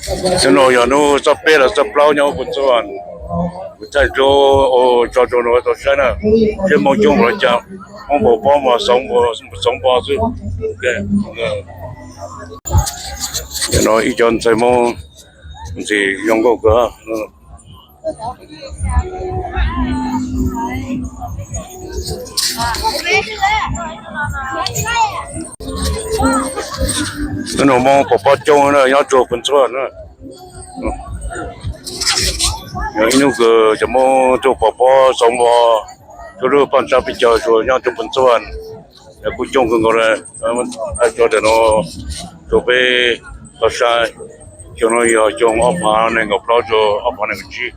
Hnub no yog hnub txog peb los txog plaub nyob Phoos Txuj, kuv thaij rau ua tso rau nej tau saib na. Seb Hmoob coob npaum li cas, Hmoob npaum pob mas xoov npo xwb. No ib co ntxhais Hmoob ntxim zoo nkauj kawg. Hnub no Hmoob pom pob coob na nyob rau Phoos Txuj na. Yog ib hnub kws cov Hmoob tuaj pom pob xoov npo, tuaj lub paj tsab peb caug nyob rau Phoos Txuj, kuj coob kawg nkaus li. Tso ntawm no rau peb tau saib, xyoo no yog xyoo ob phav nees nkaum plaub rau ob phav nees nkaum tsib.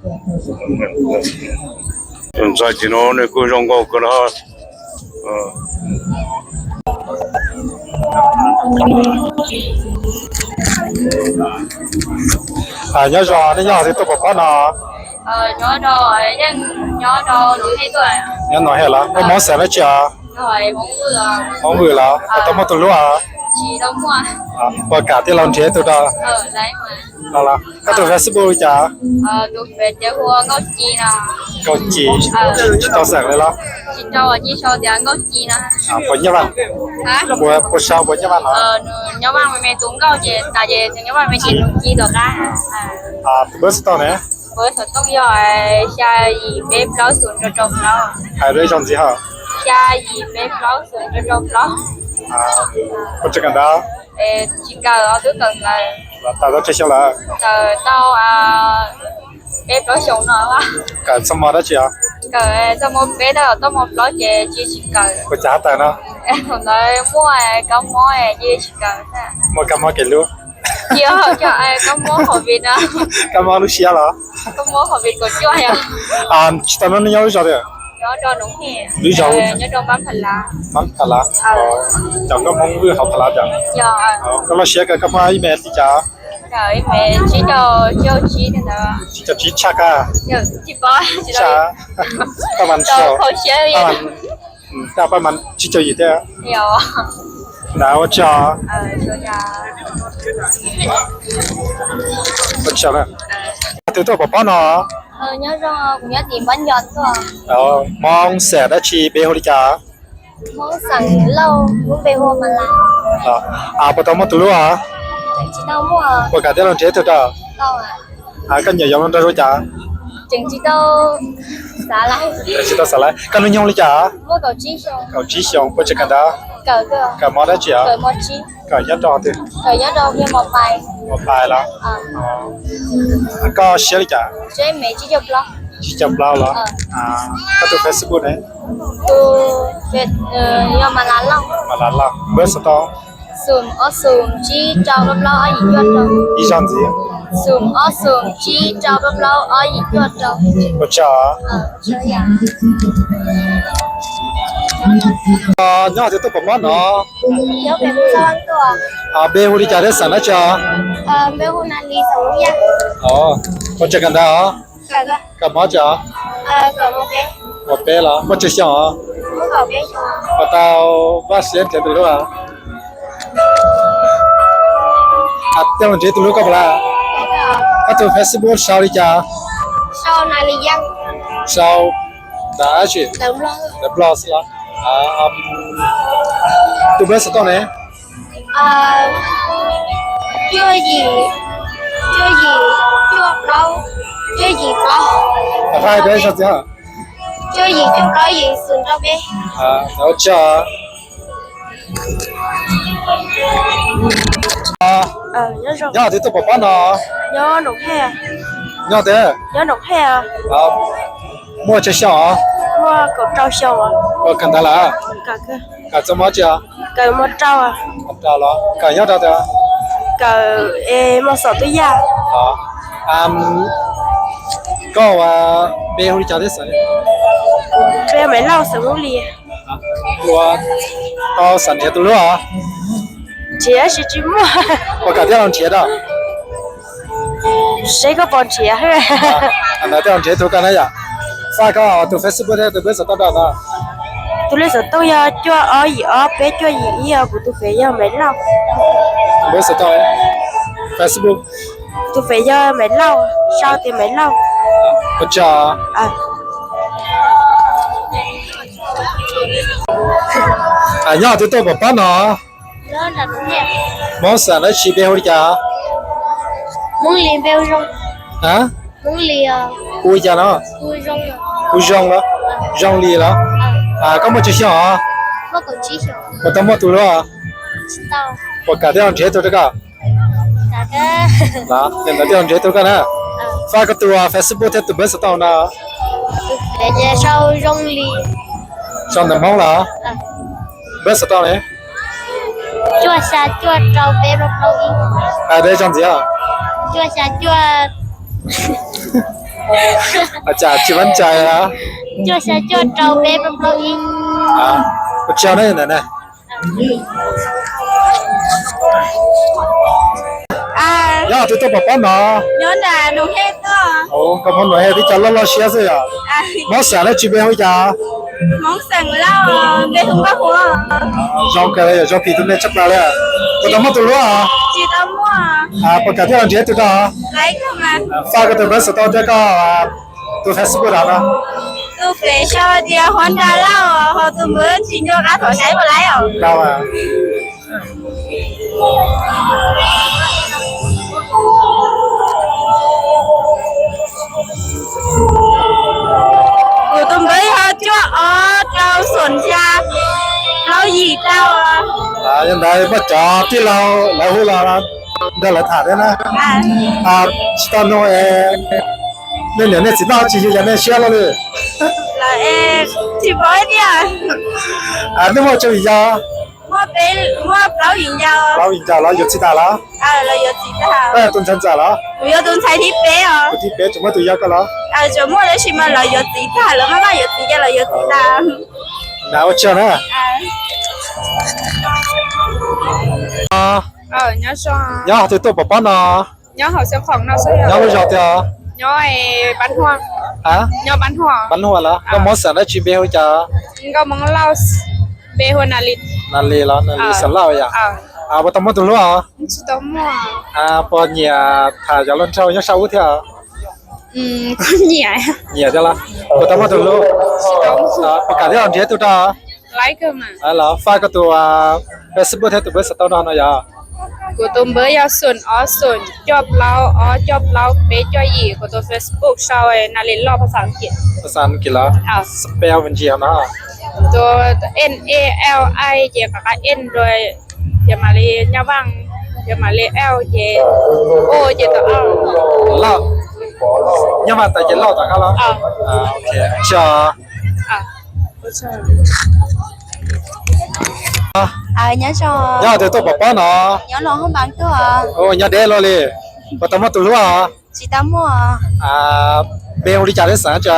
Tus ntxhais tim no nws kuj zoo nkauj kawg na. Nyob zoo, nej nyob qhov twg tuaj pom pob no? Nyob Noo Hej los? Koj Hmoob xeem dab tsi os? Hmoob Vwm los? Puas tau muaj tus hlub os? Puas kam thiaj los nrhiav tus rau? Koj tus Facebook li cas? Nkauj Ci, tsis tau xeem li los? Puas Nyiaj Vaj? Puas sau Puas Nyiaj Vaj los? Tus npawb xov tooj ne? Hais rau ib zaug ntxiv hos. Puas tseem kawm ntawv? Tsis kawm, twb kawm ntawv. Tau tsawg xyoo lawm? Kawm txog hmo dab tsi os? Puas cas has tas no? Muaj kab mob kev hlub. Kab mob lub siab los? Tsis tau, nej nyob lub zos twg? Lub zos? Mab Pha Lav. Cov nkauj Hmoob Vwm hauv Pha Lav cov. Koj lub siab kawg, koj muaj ib mev li cas? Tsib caug tsib tshaj kawg. Paj mas, paj mas tsib caug yim thiab. Nav ua tsaug. Ua tsaug na. Twg tuaj pom pob no? Hmoob xeem dab tsi, npe hu li cas? Puas tau muaj tus hlub os? Puas kam thiaj los nrhiav ib tug rau? Koj nyiam yuav nrog ua cas? Tsis tau xav lawm. Koj hnub nyoog li cas? Kaum tsib xyoos. Puas tseem kawm ntawv? Kawm mob dab tsi os? Kawm nyob rau twg? Mos Pais los? Koj siab li cas? Tsib caug plaub los? Koj tus Facebook ne? Npawb xov tooj? Ib zaug ntxiv. Ua tsaug. Nyob qhov twg tuaj pom pob no? Npe hu li cas thiab xeem dab tsi os? Puas tseem kawm ntawv os? Kawm mob tsi os? Mos peb los? Muaj tsawg xyoo os? Puas tau npaj siab nrhiav tus hlub os? Thiaj los nrhiav tus hlub koj puas lawm? Koj tus Facebook sau li cas? Sau ntawv dab tsi? Ntawv Nplog xwb los? Tus npawb xov tooj ne? Ua tsaug. Nyob qhov twg tuaj pom pob no? Nyob twg? Muaj tsawg xyoo os? Puas kawm ntawv lawm? Kawm txog mos tsi os? Kawm nyob rau twg? Kawm mos xom tub yaj. Koj ua npe hu li cas thiab xeem? Npe Maiv Lauj xeem Hmoob Lis. Ua tau xav nrhiav tus hlub os? Nrhiav tab sis tsis muaj. Puas kam thiaj los nrhiav rau? Seb koj puas nrhiav. Ntawd thiaj los nrhiav tus koj na yom. Faj koj tus Facebook thiab tus npawb xov tooj rau ntawd. Tus npawb xov tooj yog cuaj ob yim ob peb cuaj yim ib os, kuv tus fev yog Maiv Lauj. Npawb xov tooj, Facebook. Tus fev yog Maiv Lauj, sau tias Maiv Lauj. Ua tsaug. Nyob twb tuaj pom pob no. Hmoob xeem dab tsi npe hu li cas? Hu li cas no? Hu Zoo los? Zoo Li los? Koj muaj tsawg xyoo os? Puas tau muaj tus hlub? Puas kam thiaj los nrhiav tus rau koj? Ntawd thiaj los nrhiav tus koj na. Faj koj tus Facebook thiab tus npawb xov tooj no. Sau ntawv Hmoob los? Npawb xov tooj ne? Cuaj xya cuaj rau peb plaub plaub ib. Deb zog ntxiv. Cuaj xya cuaj. Cas tsis mab cai os. Cuaj xya cuaj rau peb plaub plaub ib. Ua tsaug na ntawm na. Nyob twb tuaj pom pob no. Koj Hmoob Nus Hej tib co loj loj siab xwb yom. Hmoob xeem dab tsi npe hu li cas? Zoo kawg li, zoo phim tus me tshaj plaws li. Puas tau muaj tus hlub? Puas kam thiaj los nrhiav tus rau? Faj koj tus npawb xov tooj thiab koj tus Facebook rau no. Tus fev sau tias Huab Nra Lauj, ho tus npawb tsis nco qab thov saib puas laib os. Kuv tus npawb yog cuaj ob rau xoom xya plaub yim rau. Yog ntawd muaj cov tij laug lawv hu los nrog lawv tham thiab na. Tsis tau nug, nej niam nej txiv noj tsis yog nej siab loj li? Tsis paub tiag. Nej muaj tsawg viv ncaus? Plaub viv ncaus los yuav txiv tas los? Tus ntxhais ntxawm los? Kuv yog tus ntxhais thib peb os. Tus thib peb tseem muaj tus yau koj los? Tseem muaj tab sis mas lawv yuav txiv tag, lawv maj maj yuav txiv ces lawv yuav txiv tag. Ua tsaug na. Nyob twb tuaj pom pob no. Nyob lub zos twg? Pab Huam los? Nkauj Hmoob xeem dab tsi npe hu li cas? Nas Lis los? Nas Lis xeem Lauj yom? Puas tau muaj tus hlub os? Puas nyiam tham cov hluas nraug nyob sab ub thiab? Nyiam thiab los? Puas tau muaj tus hlub? Puas kam thiaj los nrhiav tus rau? Los faj koj tus Facebook thiab tus npawb xov tooj no yom? Kuv tus npawb yog xoom ob xoom cuaj plaub ob cuaj plaub peb cuaj yim, kuv tus Facebook sau Nas Lis Lauj phas xas As Kiv los? Spell me ntsis no. Tus N E L I ces qab qab N rau, ces mam li Nyaj Vaj, ces mam li L ces O ces tau. Lauj, Nyaj Vaj tas ces Lauj tom qab los? Tsis. Nyob twg tuaj pom pob no? Nyob deb luaj li. Puas tau muaj tus hlub os? Tsis tau muaj. Npe hu li cas thiab xeem dab tsi?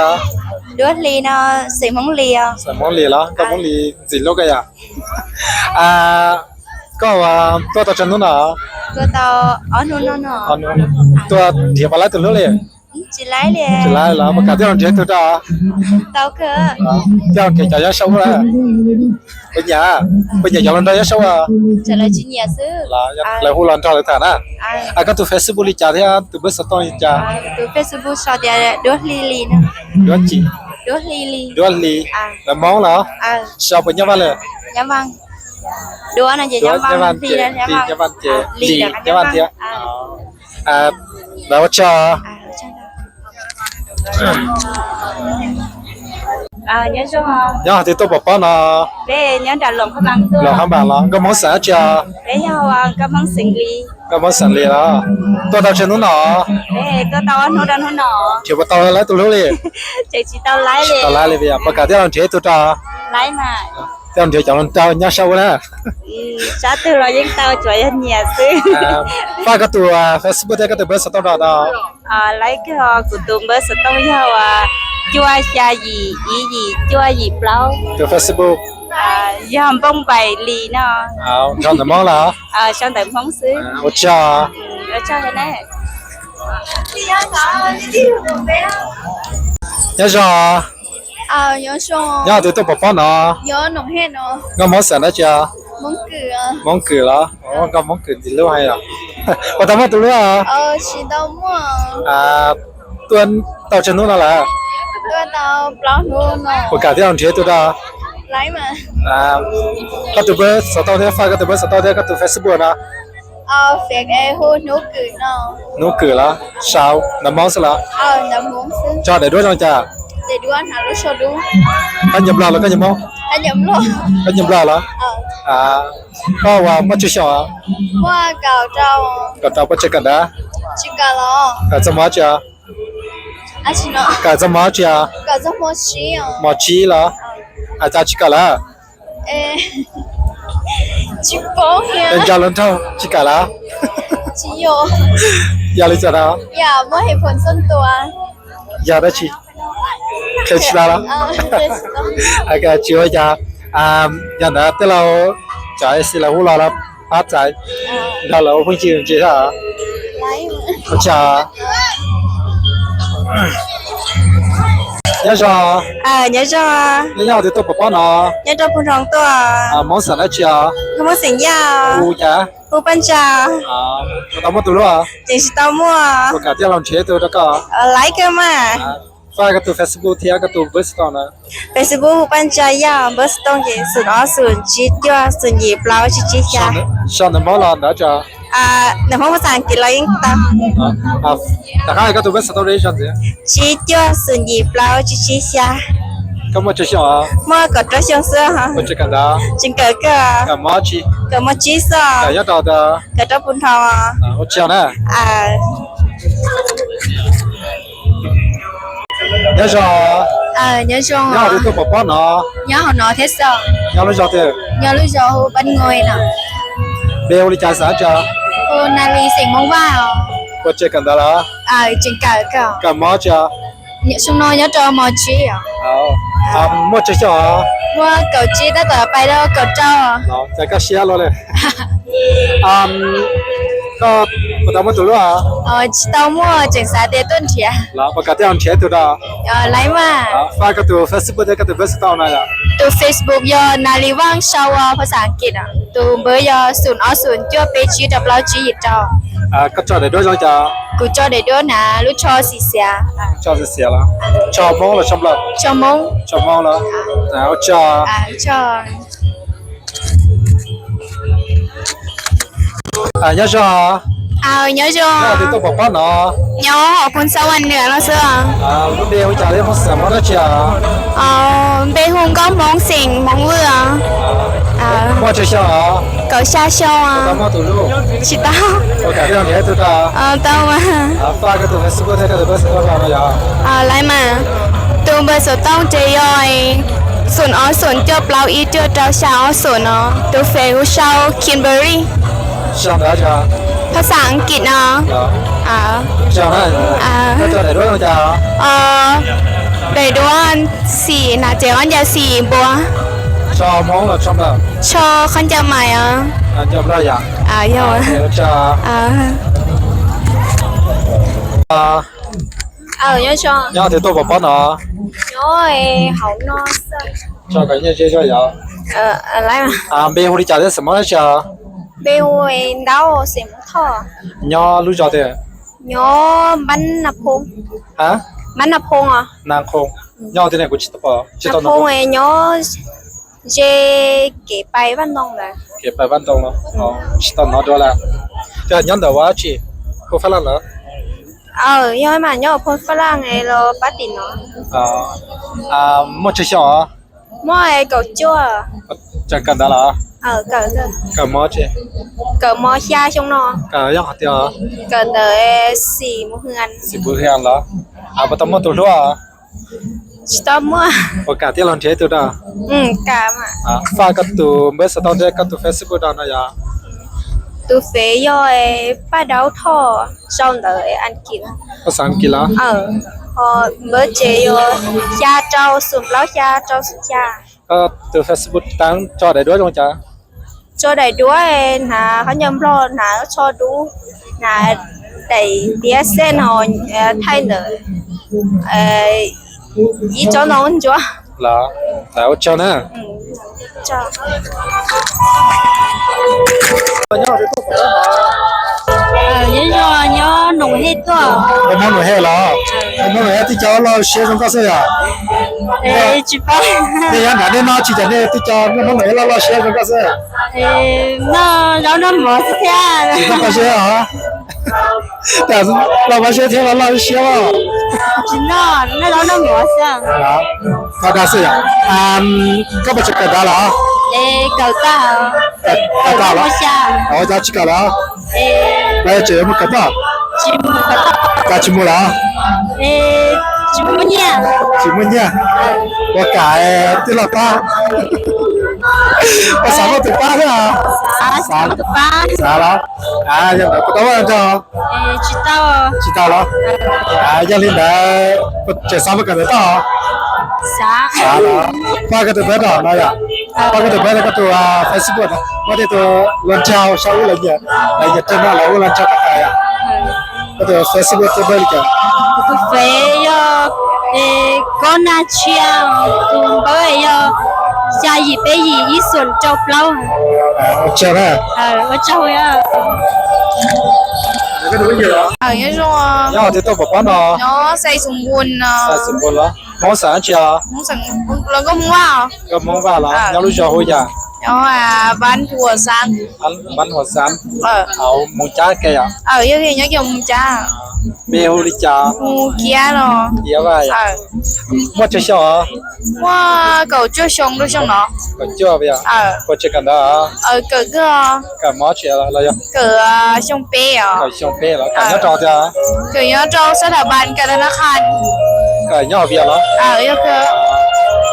Duab Hli no, xeem Hmoob Lis os. Xeem Hmoob Lis los? Nkauj Hmoob Lis ntxim hlub koj yom. Koj tuaj tau tsawg hnub no? Tuaj tau ob hnub no. Tuaj nrhiav puas laib tus hlub li? Tsis laib li. Tsis laib los puas kam thiaj los nrhiav tus rau? Tau kawg. Thiaj los nrhiav cov nyob saum ub lawm. Puas nyiam, puas nyiam cov hluas nraug nyob saum ub? Lawv hu los nrog lawv tham na. Koj tus Facebook li cas thiab tus npawb xov tooj li cas? Tus Facebook sau tias Duab Hli Lis no. Duab Hli. Duab Hli Lis. Duab Hli. Lawv Hmoob los? Sau puas Nyaj Vaj li? Nyaj Vaj. Duab no ces Nyaj Vaj, Hli ces Hli, Nyaj Vaj thiab. Lawv ua tsaug. Nyob twg tuaj pom pob no? Loos Hab Npas los? Nkauj Hmoob xeem dab tsi? Nkauj Hmoob xeem Lis los? Tuaj tau tsawg hnub no? Nrhiav puas tau laib tus hlub li? Tsis tau laib li. Tsis tau laib li. Puas kam thiaj los nrhiav ib tug rau? Thiaj los nrhiav cov hluas nraug nyob saum ub na. Sab twg los yeej tau, tsuas yog nyiam xwb. Faj koj tus Facebook thiab koj tus npawb xov tooj rau tau. Laib kawg, kuv tus npawb xov tooj yog cuaj xya yim ib yim cuaj yim plaub. Tus Facebook yog Npoo Npaim Lis no. Sau ntawv Hmoob los? Sau ntawv Hmoob xwb. Ua tsaug. Ua tsaug thiab na. Nyob zoo. Nyob twg tuaj pom pob no? Nkauj Hmoob xeem dab tsi? Hmoob Kwm los? Nkauj Hmoob Kwm ntxim hlub heev yom. Puas tau muaj tus hlub? Tuaj tau tsawg hnub no lawm? Puas kam thiaj los nrhiav tus rau? Koj tus npawb xov tooj thiab, faj koj tus npawb xov tooj thiab koj tus Facebook no. Hnub Kwm los? Sau ntawv Hmoob xwb los? Tso daim duab zoo cas? Koj nyiam Nplog los koj nyiam Hmoob? Koj nyiam Nplog los? Koj uas muaj tsawg xyoo? Kaum rau. Puas tsawg kawm ntawv? Kawm txog mos tsi os? Kawm txog mos tsi os? Mos tsib los? Cas tsis kawm lawm? Nco lus nraug tsis kawm lawm? Yog li cas no? Yog dab tsi? Qhia tsis tau los? Tsis ua cas. Yog ntawd tej laus cov A C los hu los los pab txais nrog lawv ua phooj ywg ntsis thiab. Ua tsaug. Nyob zoo. Nyob zoo. Nej nyob qhov twg tuaj pov pob no? Nyob rau Phu Nroo tuaj. Hmoob xeem dab tsi os? Hmoob xeem Yaj. Hu cas? Hu Paj Ntsa. Puas tau muaj tus hlub? Tseem tsis tau muaj. Puas kam thiaj los nrhiav tus rau koj? Laiv kawg mas. Faj koj tus Facebook thiab koj tus npawb xov tooj na. Facebook hu Paj Ntsa Yaj, npawb xov tooj ces xoom ob xoom tsib cuaj xoom yim plaub tsib tsib xya. Sau ntawv Hmoob los ntawd tso? Ntawv Hmoob, phas xas As kiv los yeej tau. Rov qab koj tus npawb xov tooj ib zaug ntxiv. Tsib cuaj xoom yim plaub tsib tsib xya. Koj muaj tsawg xyoo? Muaj kaum rau xyoo xwb. Puas tsawg kawm ntawv? Tseem kawm kawg. Kawm mos tsi? Kawm mos tsib xwb. Kawm nyob rau? Kawm rau Phu Nroo. Ua tsaug na. Nyob zoo. Nyob zoo. Nyob qhov twg tuaj pov pob no? Nyob hauv no thiab xwb. Nyob lub zos twg? Nyob lub zos hu Paj Ngoi no. Npe hu li cas xeem dab tsi? Hu Nas Lis xeem Hmoob Vaj os. Puas tsawg kawm ntawv lawm? Tseem kawm kawg. Kawm mos tsi? Xyoo no nyob rau mos tsib os. Muaj tsawg xyoo? Muaj kaum tsib tab tom pais rau kaum rau. Cas koj siab luaj li. Koj puas tau muaj tus hlub? Tsis tau muaj, tseem xav tias tuaj nrhiav. Los puas kam thiaj los nrhiav tus rau? Laiv mas. Faj koj tus Facebook thiab koj tus npawb xov tooj no yom. Tus Facebook yog Nas Lis Vaj, sau phas xas As kiv. Tus npawb yog xoom ob xoom cuaj peb tsib rau plaub tsib yim rau. Koj tso daim duab zoo cas? Kuv tso daim duab hnav lub tsho xim xiav. Tsho xim xiav los? Tsho Hmoob los tsho Nplog? Tsho Hmoob. Tsho Hmoob los? Ua tsaug. Nyob zoo. Nyob zoo. Nyob qhov twg tuaj pov pob no? Nyob hauv Phoos Xab Vaj Nwm no xwb. Lub npe hu cas thiab Hmoob xeem Hmoob dab tsi? Npe hu Nkauj Hmoob xeem Hmoob Vwj. Muaj tsawg xyoo? Kaum xya xyoo. Tsis tau. Tau mas. Laiv mas. Tus npawb xov tooj ces yog xoom ob xoom cuaj plaub ib cuaj rau xya ob xoom no. Tus Face hu sau Kimberly. Phas xas As kiv no. Daim duab xim hnav ces ob ncaws xim npua. Tsho khaub ncaws mais os. Yog. Nyob twg tuaj pov pob no? Nyob hauv no. Tso kom nyiaj zej zog yom. Npe hu li cas thiab xeem Hmoob dab tsi os? Npe hu Ntaub xeem Hmoob Thoj. Nyob lub zos twg? Nyob Npab Nab Phoo. Npab Nab Phoo os. Nab Phoo. Nyob twg ne kuv tsis tau pom. Nab Phoo nyob ze kev pais Vaj Ntoo ntawd. Kev pais Vaj Ntoo los? Tsis tau hnov dua lawm. Ces nyob ntawm ua dab tsi? Phoo Fab Laj los? Yog mas nyob Phoo Fab Laj los pab tim no. Muaj tsawg xyoo os? Muaj kaum cuaj. Tseem kawm ntawv los? Kawm mos tsi? Kawm mos xya xyoo no. Kawm nyob qhov twg? Kawm ntawm Xim Mus Hwm. Xim Mus Hwm los? Puas tau muaj tus hlub? Tsis tau muaj. Puas kam thiaj los nrhiav ib tug rau? Faj koj tus npawb xov tooj thiab koj tus Facebook rau no yom. Tus Face yog Paj Daub Thoj, sau ntawv As kiv. Phas xas As kiv los? Npawb ces yog xya rau xoom plaub xya rau xoom xya. Koj tus Facebook taab tso daim duab zoo cas? Tso daim duab hnav khaub ncaws Nplog, hnav tsho dub, hnav daim tiab xej no, thaij ntawm ib tsob ntoo ntsuab. Los, ua tsaug na. Nyob zoo, nyob Noom Hej tuaj. Hmoob Noom Hej los? Hmoob Noom Hej tib co loj siab zoo nkauj xwb yom? Tsis paub. Nej nyob nram nej noj tsis cas nej tib co Hmoob Noom Hej loj loj siab zoo nkauj xwb. Noj zaub noj mov xwb thiab. Tsis tau koj siab os. Loj mov siab thiab loj loj siab os. Tsis noj, noj zaub noj mov xwb. Koj dag xwb yom? Koj puas tseem kawm ntawv los? Kawm tag. Kawm tag los? Ua cas tsis kawm los? Los tseem yuav mus kawm tag? Cas tsis mus los? Tsis muaj nyiaj. Ua kam tij laug pab. Ua xav muaj tus pab thiab. Xav los? Yog ntawd puas tau muaj hluas nraug? Tsis tau los? Yog li ntawd tseem xav mus kawm ntawv tod? Xav los? Faj koj tus npawb no yom. Faj koj tus npawb no, koj tus Facebook no, muaj tej tus hluas nraug saib ub lawv nyiam, lawv nyiam rag no lawv ua hluas nraug koj tas yom. Koj tus Facebook tus npawb li cas? Kuv tus Face yog Koob Naj Tshiab, tus npawb yog xya yim peb yim ib xoom rau plaub. Ua tsaug na. Ua tsaug. Nyob zoo, nyob twg tuaj pom pob no? Nyob Xais Xum Npun no. Xais Xum Npun los? Hmoob xeem dab tsi os? Hmoob Vaj. Koj Hmoob Vaj los? Nyob lub zos hu yam? Nyob Npab Huas Xab. Npab Huas Xab. Mus cab ke yom? Yog nyob kiag mus cab. Npe hu li cas? Hu Kiab no. Kiab Vaj yom? Muaj tsawg xyoo os? Muaj kaum cuaj xyoo rau xyoo no. Kaum cuaj yom? Puas tseem kawm ntawv? Kawm kawg. Kawm mov tsi los yog? Kawm xyoo peb os. Kawm xyoo peb los? Kawm nyob rau tiag? Kawm nyob rau sab tham npas kawm na na qha. Kawm nyob Vias los? Yog kawg.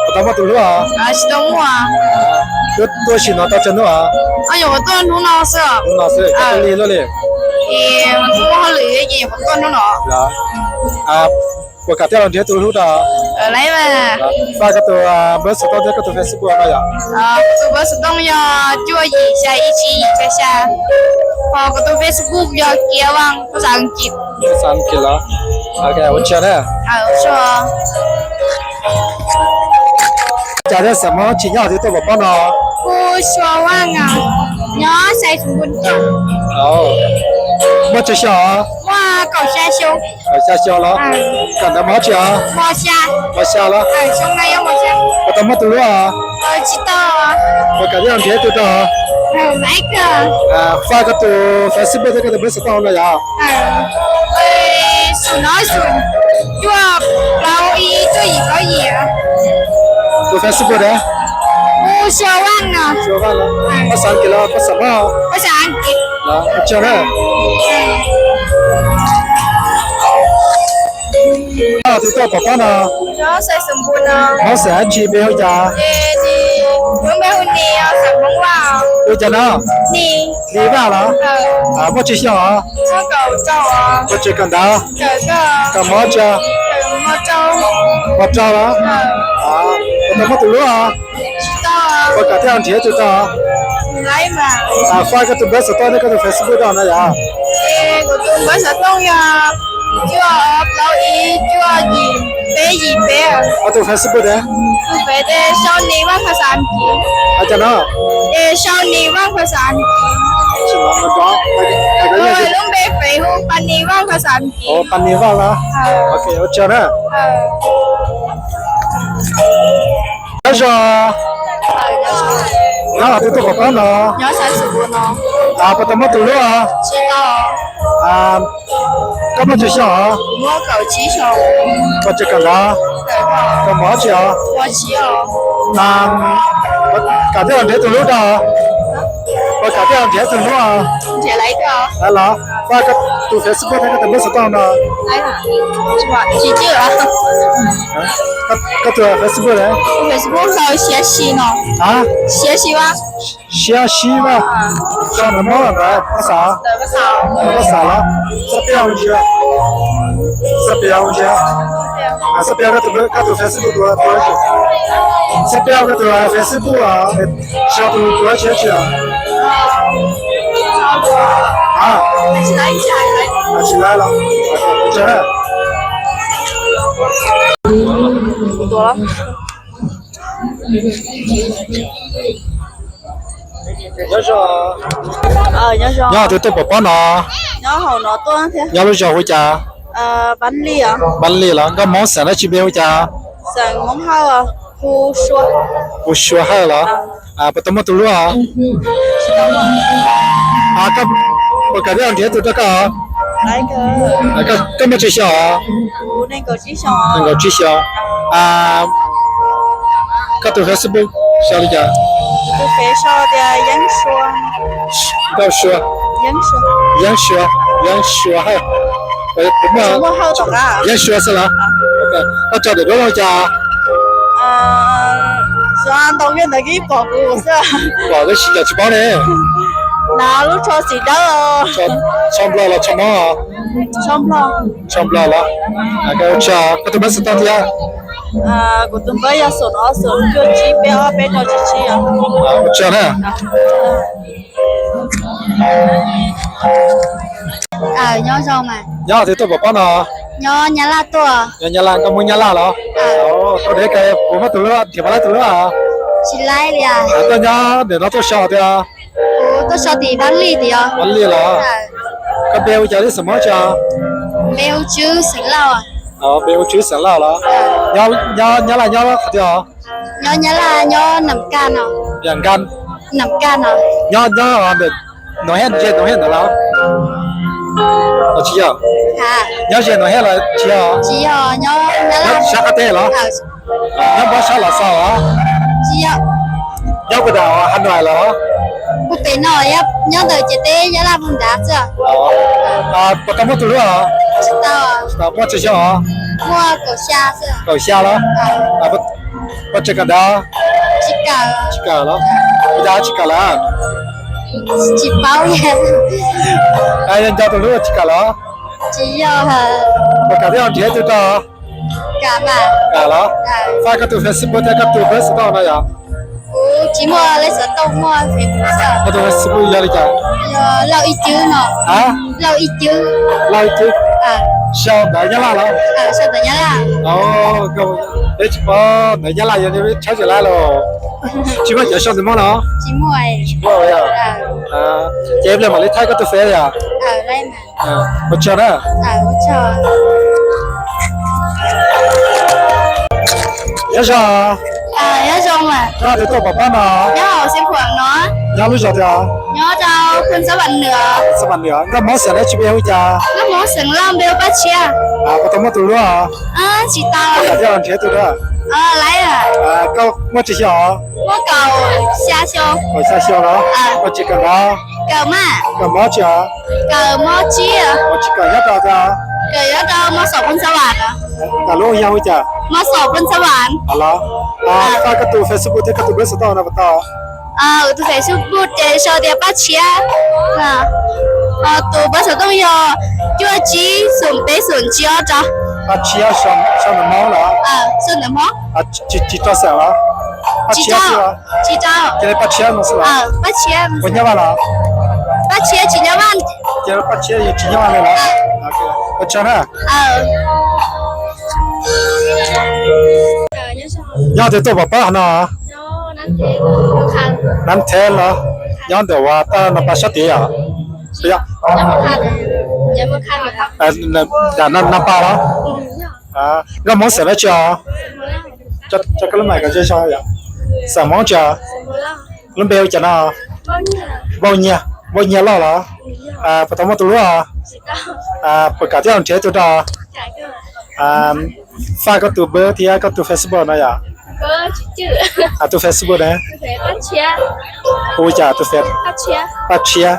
Puas tau muaj tus hlub os? Tsis tau muaj. Twb tuaj sim no tau tsawg hnub os? Nyuam qhuav tuaj hnub no xwb. Hnub no xwb, koj tuaj lig luaj li? Muaj hauj lwm ces nyuam qhuav tuaj hnub no. Puas kam thiaj los nrhiav tus hlub rau? Faj koj tus npawb xov tooj thiab koj tus Facebook no yom? Kuv tus npawb xov tooj yog cuaj yim xya ib tsib yim xya xya. Ho kuv tus Facebook yog Kiab Vaj, phas xas Askiv. Phas xas Askiv los? Ok, ua tsaug na. Cas thiaj xeem Hmoob tsis nyob twg tuaj pom pob no? Kuv Sua Vaj, nyob Xais Xum Npun. Muaj tsawg xyoo? Muaj kaum xya xyoo. Kaum xya xyoo los? Kawm ntawv mos tsi os? Mos xya los? Puas tau muaj tus hlub os? Tsis tau. Puas kam thiaj nrhiav tus rau? Faj koj tus Facebook thiab koj tus npawb xov tooj no yom? Cuaj plaub ib cuaj yim plaub yim. Tus Facebook na? Sua Vaj no. Phas xas Askiv los phas xas Hmoob? Phas xas Askiv. Los, ua tsaug na. Twg tuaj pom pob no? Nyob Xais Xum Npun no. Hmoob xeem dab tsi, npe hu cas? Lub npe hu Nis, xeem Hmoob Vaj. Hu cas no? Nis Vaj los? Muaj tsawg xyoo os? Muaj kaum rau. Puas tseem kawm ntawv? Kawm mos tsi? Mos rau los? Puas tau muaj tus hlub os? Puas kam thiaj nrhiav tus rau? Faj koj tus npawb xov tooj thiab koj tus Facebook rau no yom? Kuv tus npawb xov tooj yog cuaj plaub ib cuaj yim peb yim peb. Koj tus Facebook na? Tus Face ces Sau Nis Vaj phas xas Askiv. Hais cas no? Ces Sau Nis Vaj phas xas Askiv. Lub npe Face hu Pas Nis Vaj phas xas Askiv. Pas Nis Vaj los? Ok, ua tsaug na. Nyob zoo. Nyob twg tuaj pom pob no? Puas tau muaj tus hlub os? Koj muaj tsawg xyoo os? Puas tseem kawm ntawv? Kawm mos tsi os? Puas kam thiaj los nrhiav tus hlub rau? Puas kam thiaj los nrhiav tus hlub? Los, faj koj tus Facebook thiab koj tus npawb xov tooj no. Koj tus Facebook na? Facebook Siab Sib no. Siab Sib Vaj. Siab Sib Vaj. Tso ntawv Hmoob los ntawd, Paj Xav. Paj Xav los? Xab Piaj ntsia. Xab Piaj ntsia. Xab Piaj, koj tus Facebook tus, Xab Piaj koj tus Facebook, tso tus tus dab tsi dab tsi? Tsis laib los? Tso na. Nyob zoo. Nyob twg tuaj pov pob no? Nyob lub zos hu cas? Npab Lis los? Nkauj Hmoob xeem dab tsi npe hu cas? Hu Sua Hawj los? Puas tau muaj tus hlub? Puas kam nrhiav tus rau koj? Koj muaj tsawg xyoo? Nees nkaum tsib xyoo. Koj tus Facebook sau li cas? Nkauj Sua, Yeeb Sua, Yeeb Sua Hawj. Yeeb Sua xwb los? Koj tso daim duab hu cas? Pom tab sis cas tsis paub ne. Tsho Nplog los tsho Hmoob? Tsho Nplog los? Koj tus npawb xov tooj thiab? Ua tsaug na. Nyob twg tuaj pov pob no? Nyob Nyab Laj tuaj. Nyob Nyab Laj, nkauj Hmoob Nyab Laj los? Tau dev kawg, puas muaj tus hlub, nrhiav puas laib tus hlub? Tsis laib li. Tuaj nyob ntawm no tuaj so tiag? Tuaj so tim Npab Lis tiag. Npab Lis los? Koj npe hu cas thiab xeem Hmoob tsi? Npe hu Tswb xeem Lauj. Npe hu Tswb xeem Lauj los? Nyob Nyab Laj nyob qhov twg? Nyob Nyab Laj nyob Nam Kaj no. Nam Kaj no. Nyob nyob ntawm Noov Hiaj, ze Noov Hiaj ntawd los? Tsis yog. Nyob ze Noov Hiaj los tsis yog? Tsis yog, nyob sab qab teb los? Nyob Npab Sab Los Xaus los? Tsis yog. Nyob puag nram Has Nois los? Puag pem no, nyob ntawm ciam teb Nyab Laj puag nrad xwb. Puas tau muaj tus hlub? Tsis tau. Muaj tsawg xyoo? Muaj kaum xya xwb. Kaum xya los? Puas tseem kawm ntawv? Tsis kawm. Tsis kawm los? Ua cas tsis kawm lawm? Tsis paub. Yog nco tus hlub tsis kawm los? Tsis yog. Puas kam thiaj nrhiav tus rau? Kam los? Faj koj tus Facebook thiab koj tus npawb xov tooj no yom? Kuv tsis muaj npawb xov tooj, muaj Facebook xwb. Koj tus Facebook yog li cas? Yog Lauj Ib Cwb no. Lauj Ib Cwb. Lauj Ib Cwb. Sau ntawv Nyab Laj los? Sau ntawv Nyab Laj. Peb tsis paub ntawv Nyab Laj, yog li tshawb tsis laib los? Tsis muaj cov sau ntawv Hmoob los? Tsis muaj. Ces ib pliag mam li thaij koj tus Face yom. Ua tsaug na. Nyob zoo. Nyob twg tuaj pov pob no? Nyob lub zos twg? Xab Vam Nwm. Nkauj Hmoob xeem dab tsi npe hu cas? Puas tau muaj tus hlub? Tsis tau. Koj thiaj los nrhiav tus dua. Koj muaj tsawg xyoo? Kaum xya xyoo los? Koj tsis kawm ntawv? Kawm mob tsi? Tsis kawm nyob rau, kawm nyob rau Mos Xom Phoos Xab Vam. Koj lub hu yog hu cas? Mos Xom Phoos Xab Vam. Los, faj koj tus Facebook thiab koj tus npawb xov tooj no puas tau? Tus Facebook ces sau tias Paj Tshiab. Tus npawb xov tooj yog cuaj tsib xoom peb xoom tsib ob rau. Paj Tshiab sau ntawv Hmoob los? Tsis rau xeem los? Tsis rau. Cia li Paj Tshiab no xwb los? Paj Tshiab. Puas nyob Vaj los? Paj Tshiab tsis nyob Vaj. Cia li Paj Tshiab tsis nyob Vaj li los? Ua tsaug na. Nyob twg tuaj pov pob no? Nab Theb los? Nyob ntawm uas toj Nab Pas sab tid yom? Nab Pas los? Nkauj Hmoob xeem dab tsi os? Tso koj lub mic kom ze zog yom. Xeem Hmoob tsi? Lub npe hu cas no? Npauj Nyiag, Npauj Nyiag Lauj los? Puas tau muaj tus hlub? Puas kam thiaj nrhiav tus rau? Faj koj tus npawb thiab koj tus Facebook no yom. Tus Facebook ne? Hu cas tus Face? Paj Tshiab.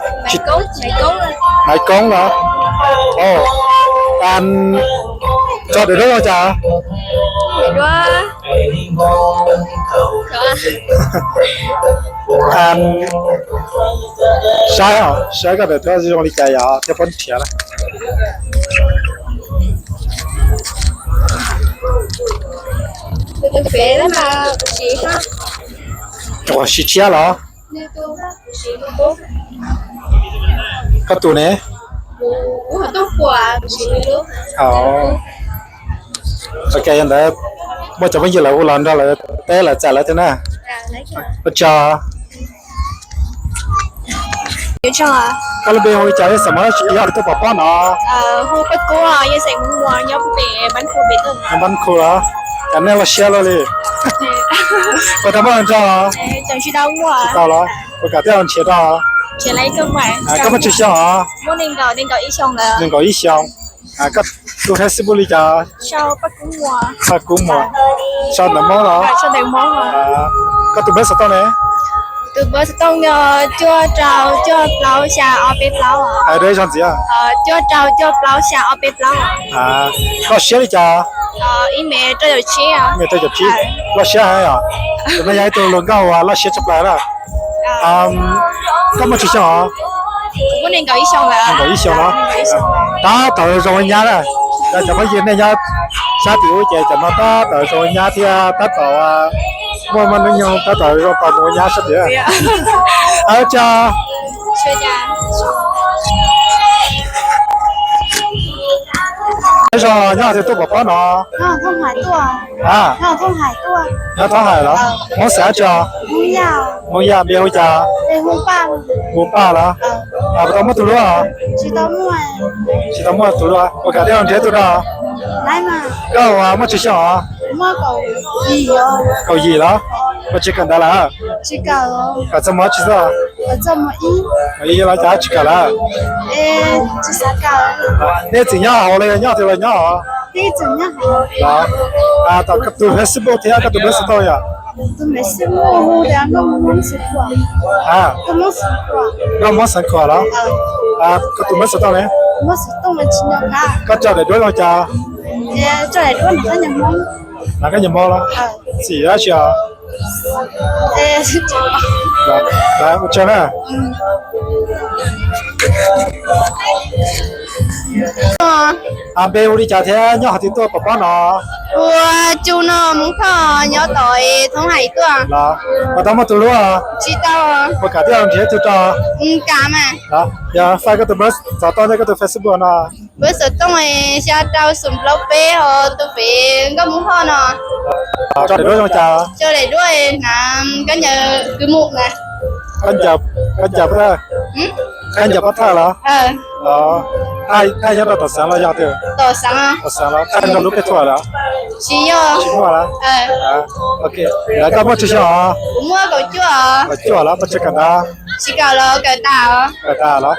Maiv Koob los? Tso daim duab hu cas? Saib, saib koj daim duab zoo li cas yom thiab pab nrhiav na. Siv Tshiab los? Koj tus ne? Ok, yog ntawd Muaj cov phooj ywg lawv hu los nrog lawv teb lawv txais lawv thiab na. Ua tsaug. Koj lub npe hu li cas thiab xeem Hmoob dab tsi, yog tuaj pov pob no? Nyob Pab Khu los? Cas nej loj siab luaj li? Puas tau muaj hluas nraug? Tsis tau los. Puas kam thiaj los nrhiav rau? Koj muaj tsawg xyoo os? Nees nkaum ib xyoo. Koj tus Facebook li cas? Paj Kub Muas. Sau ntawv Hmoob los? Koj tus npawb xov tooj ne? Tus npawb xov tooj yog cuaj rau cuaj plaub xya ob peb plaub. Hais rau ib zaug ntxiv. Cuaj rau cuaj plaub xya ob peb plaub. Koj siab li cas? Ib mev rau caum tsib. Ib mev rau caum tsib. Loj siab heev yom? Tus no yog ib tug hluas nkauj uas loj siab tshaj plaws na. Koj muaj tsawg xyoo os? Nees nkaum ib xyoo los? Tab tom zoo ua nyab na. Cov phooj ywg nej nyob sab tim ub ces cov no tab tom zoo ua nyab thiab tab tom muaj muaj hnub nyoog tab tom zoo tau mus ua nyab sab tim. Ua tsaug. Nyob zoo, nyob qhov twg tuaj pov pob no? Nyob Thoob Hais los? Hmoob xeem dab tsi? Hmoob Yaj. Npe hu cas? Hu Paj los? Puas tau muaj tus hlub? Tsis tau muaj tus hlub. Puas kam thiaj nrhiav tus rau? Koj muaj tsawg xyoo os? Kaum yim los? Puas tsis kawm ntawv lawm? Kawm txog mos tsis xwb? Ib los cas tsis kawm lawm? Nej tseem nyob hauv los yog nyob twg los nyob? Tom koj tus Facebook thiab koj tus npawb xov tooj yom? Nkauj Hmoob Xeev Khuam los? Koj tus npawb xov tooj ne? Koj tso daim duab zoo cas? Koj nyob Hmoob los? Xim dab tsi os? Ua tsaug na. Npe hu li cas thiab nyob qhov twg tuaj pov pob no? Ua Tsu no, Hmoob Thoj, nyob tom Thoob Hais tuaj. Puas tau muaj tus hlub? Tsis tau. Puas kam thiaj nrhiav ib tug rau? Kam mas. Yog faib koj tus npawb xov tooj thiab koj tus Facebook no. Npawb xov tooj xya rau xoom plaub peb, ho tus fev Nkauj Hmoob Thoj no. Tso daim duab zoo cas? Tso daim duab hnav khaub ncaws kwv mus na. Khaub ncaws pov thawj? Khaub ncaws pov thawj los? Thaij nyob rau tom xeev los yog twg? Tom xeev los? Thaij nrog lub peb thuam los? Tsis yog. Tsis muaj los? Lawv koj muaj tsawg xyoo os? Kuv muaj kaum cuaj. Kaum cuaj los, puas tseem kawm ntawv? Tsis kawm los, kawm tas. Kawm tas los?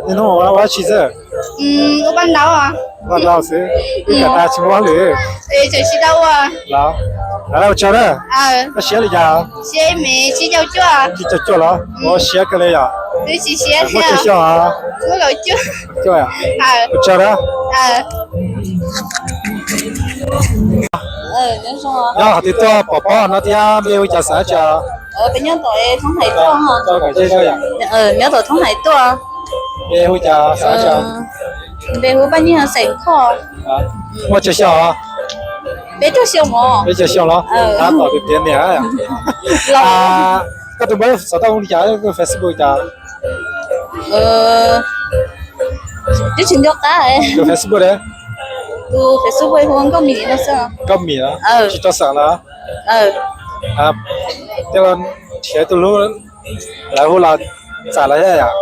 Niaj hnub ua dab tsi xwb? Ua paj ntaub. Paj ntaub xwb, kawm tas tsis muaj hauj lwm? Tseem tsis tau ua. Los, ua tsaug na. Koj siab li cas? Siab ib mev tsib caug cuaj. Tsib caug cuaj los? Ua siab kawg li yom? Twb tsis siab thiab. Muaj tsawg xyoo os? Muaj kaum cuaj. Ua tsaug na. Nyob qhov twg tuaj pov pob no thiab npe hu cas xeem dab tsi? Nyob tom Thoob Hais tuaj. Npe hu cas xeem dab tsi? Npe hu Paj Nyiaj xeem Thoj. Muaj tsawg xyoo? Peb caug xyoo. Peb caug xyoo los? Tab tom tiav niam. Koj tus npawb xov tooj li cas, koj tus Facebook cas? Twb tsis nco qab. Tus Facebook ne? Tus Facebook hu Nkauj Mim no xwb. Nkauj Mim los? Tsis rau xeem los? Tej los nrhiav tus hlub lawv hu los txais los thiab yom?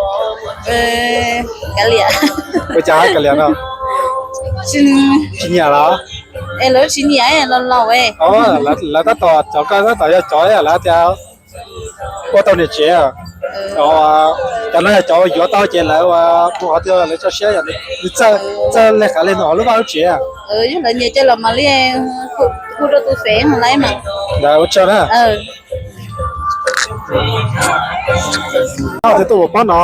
Kav liam. Ua cas kav liam no? Tsis nyiam los? Es lawv tsis nyiam los laus. Lawv tab tom, cov koj tab tom yog cov lawv tias ua tau niam tsev. Cov no yog cov yuav tau ces lawv ua mus qhov twg lawv tso siab yom, nws txawj leej qav leej no lub vaj lub tsev. Yog lawv nyiam ces los mam li hu rau tus fev lawv mas. Ntawd ua tsaug na. Nyob qhov twg tuaj pov pob no?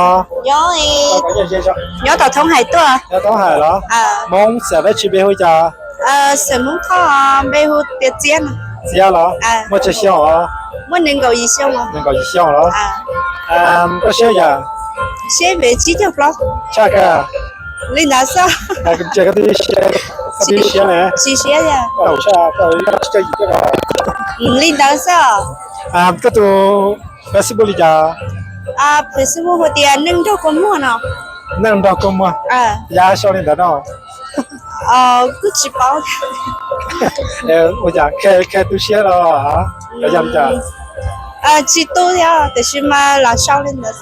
Nyob tom Thoob Hais tuaj. Nyob Thoob Hais los? Hmoob xeem dab tsi npe hu cas? Xeem Hmoob Thoj, npe hu tias Txiab na. Txiab los? Muaj tsawg xyoo os? Muaj nees nkaum yim xyoo. Nees nkaum yim xyoo los? Koj siab yam? Siab npe tsib caug plaub. Tshaj kawg. Li ntawd xwb. Koj twb siab ne? Tsis siab. Li ntawd xwb. Koj tus Facebook li cas? Facebook hu tias Neej Nraug Kua Muag no. Neej Nraug Kua Muag. Yog sau li ntawd no? Kuj tsis paub. Ua cas, khe tu siab los yog li cas? Tsis tu thiab tiam sis mas los sau li ntawd.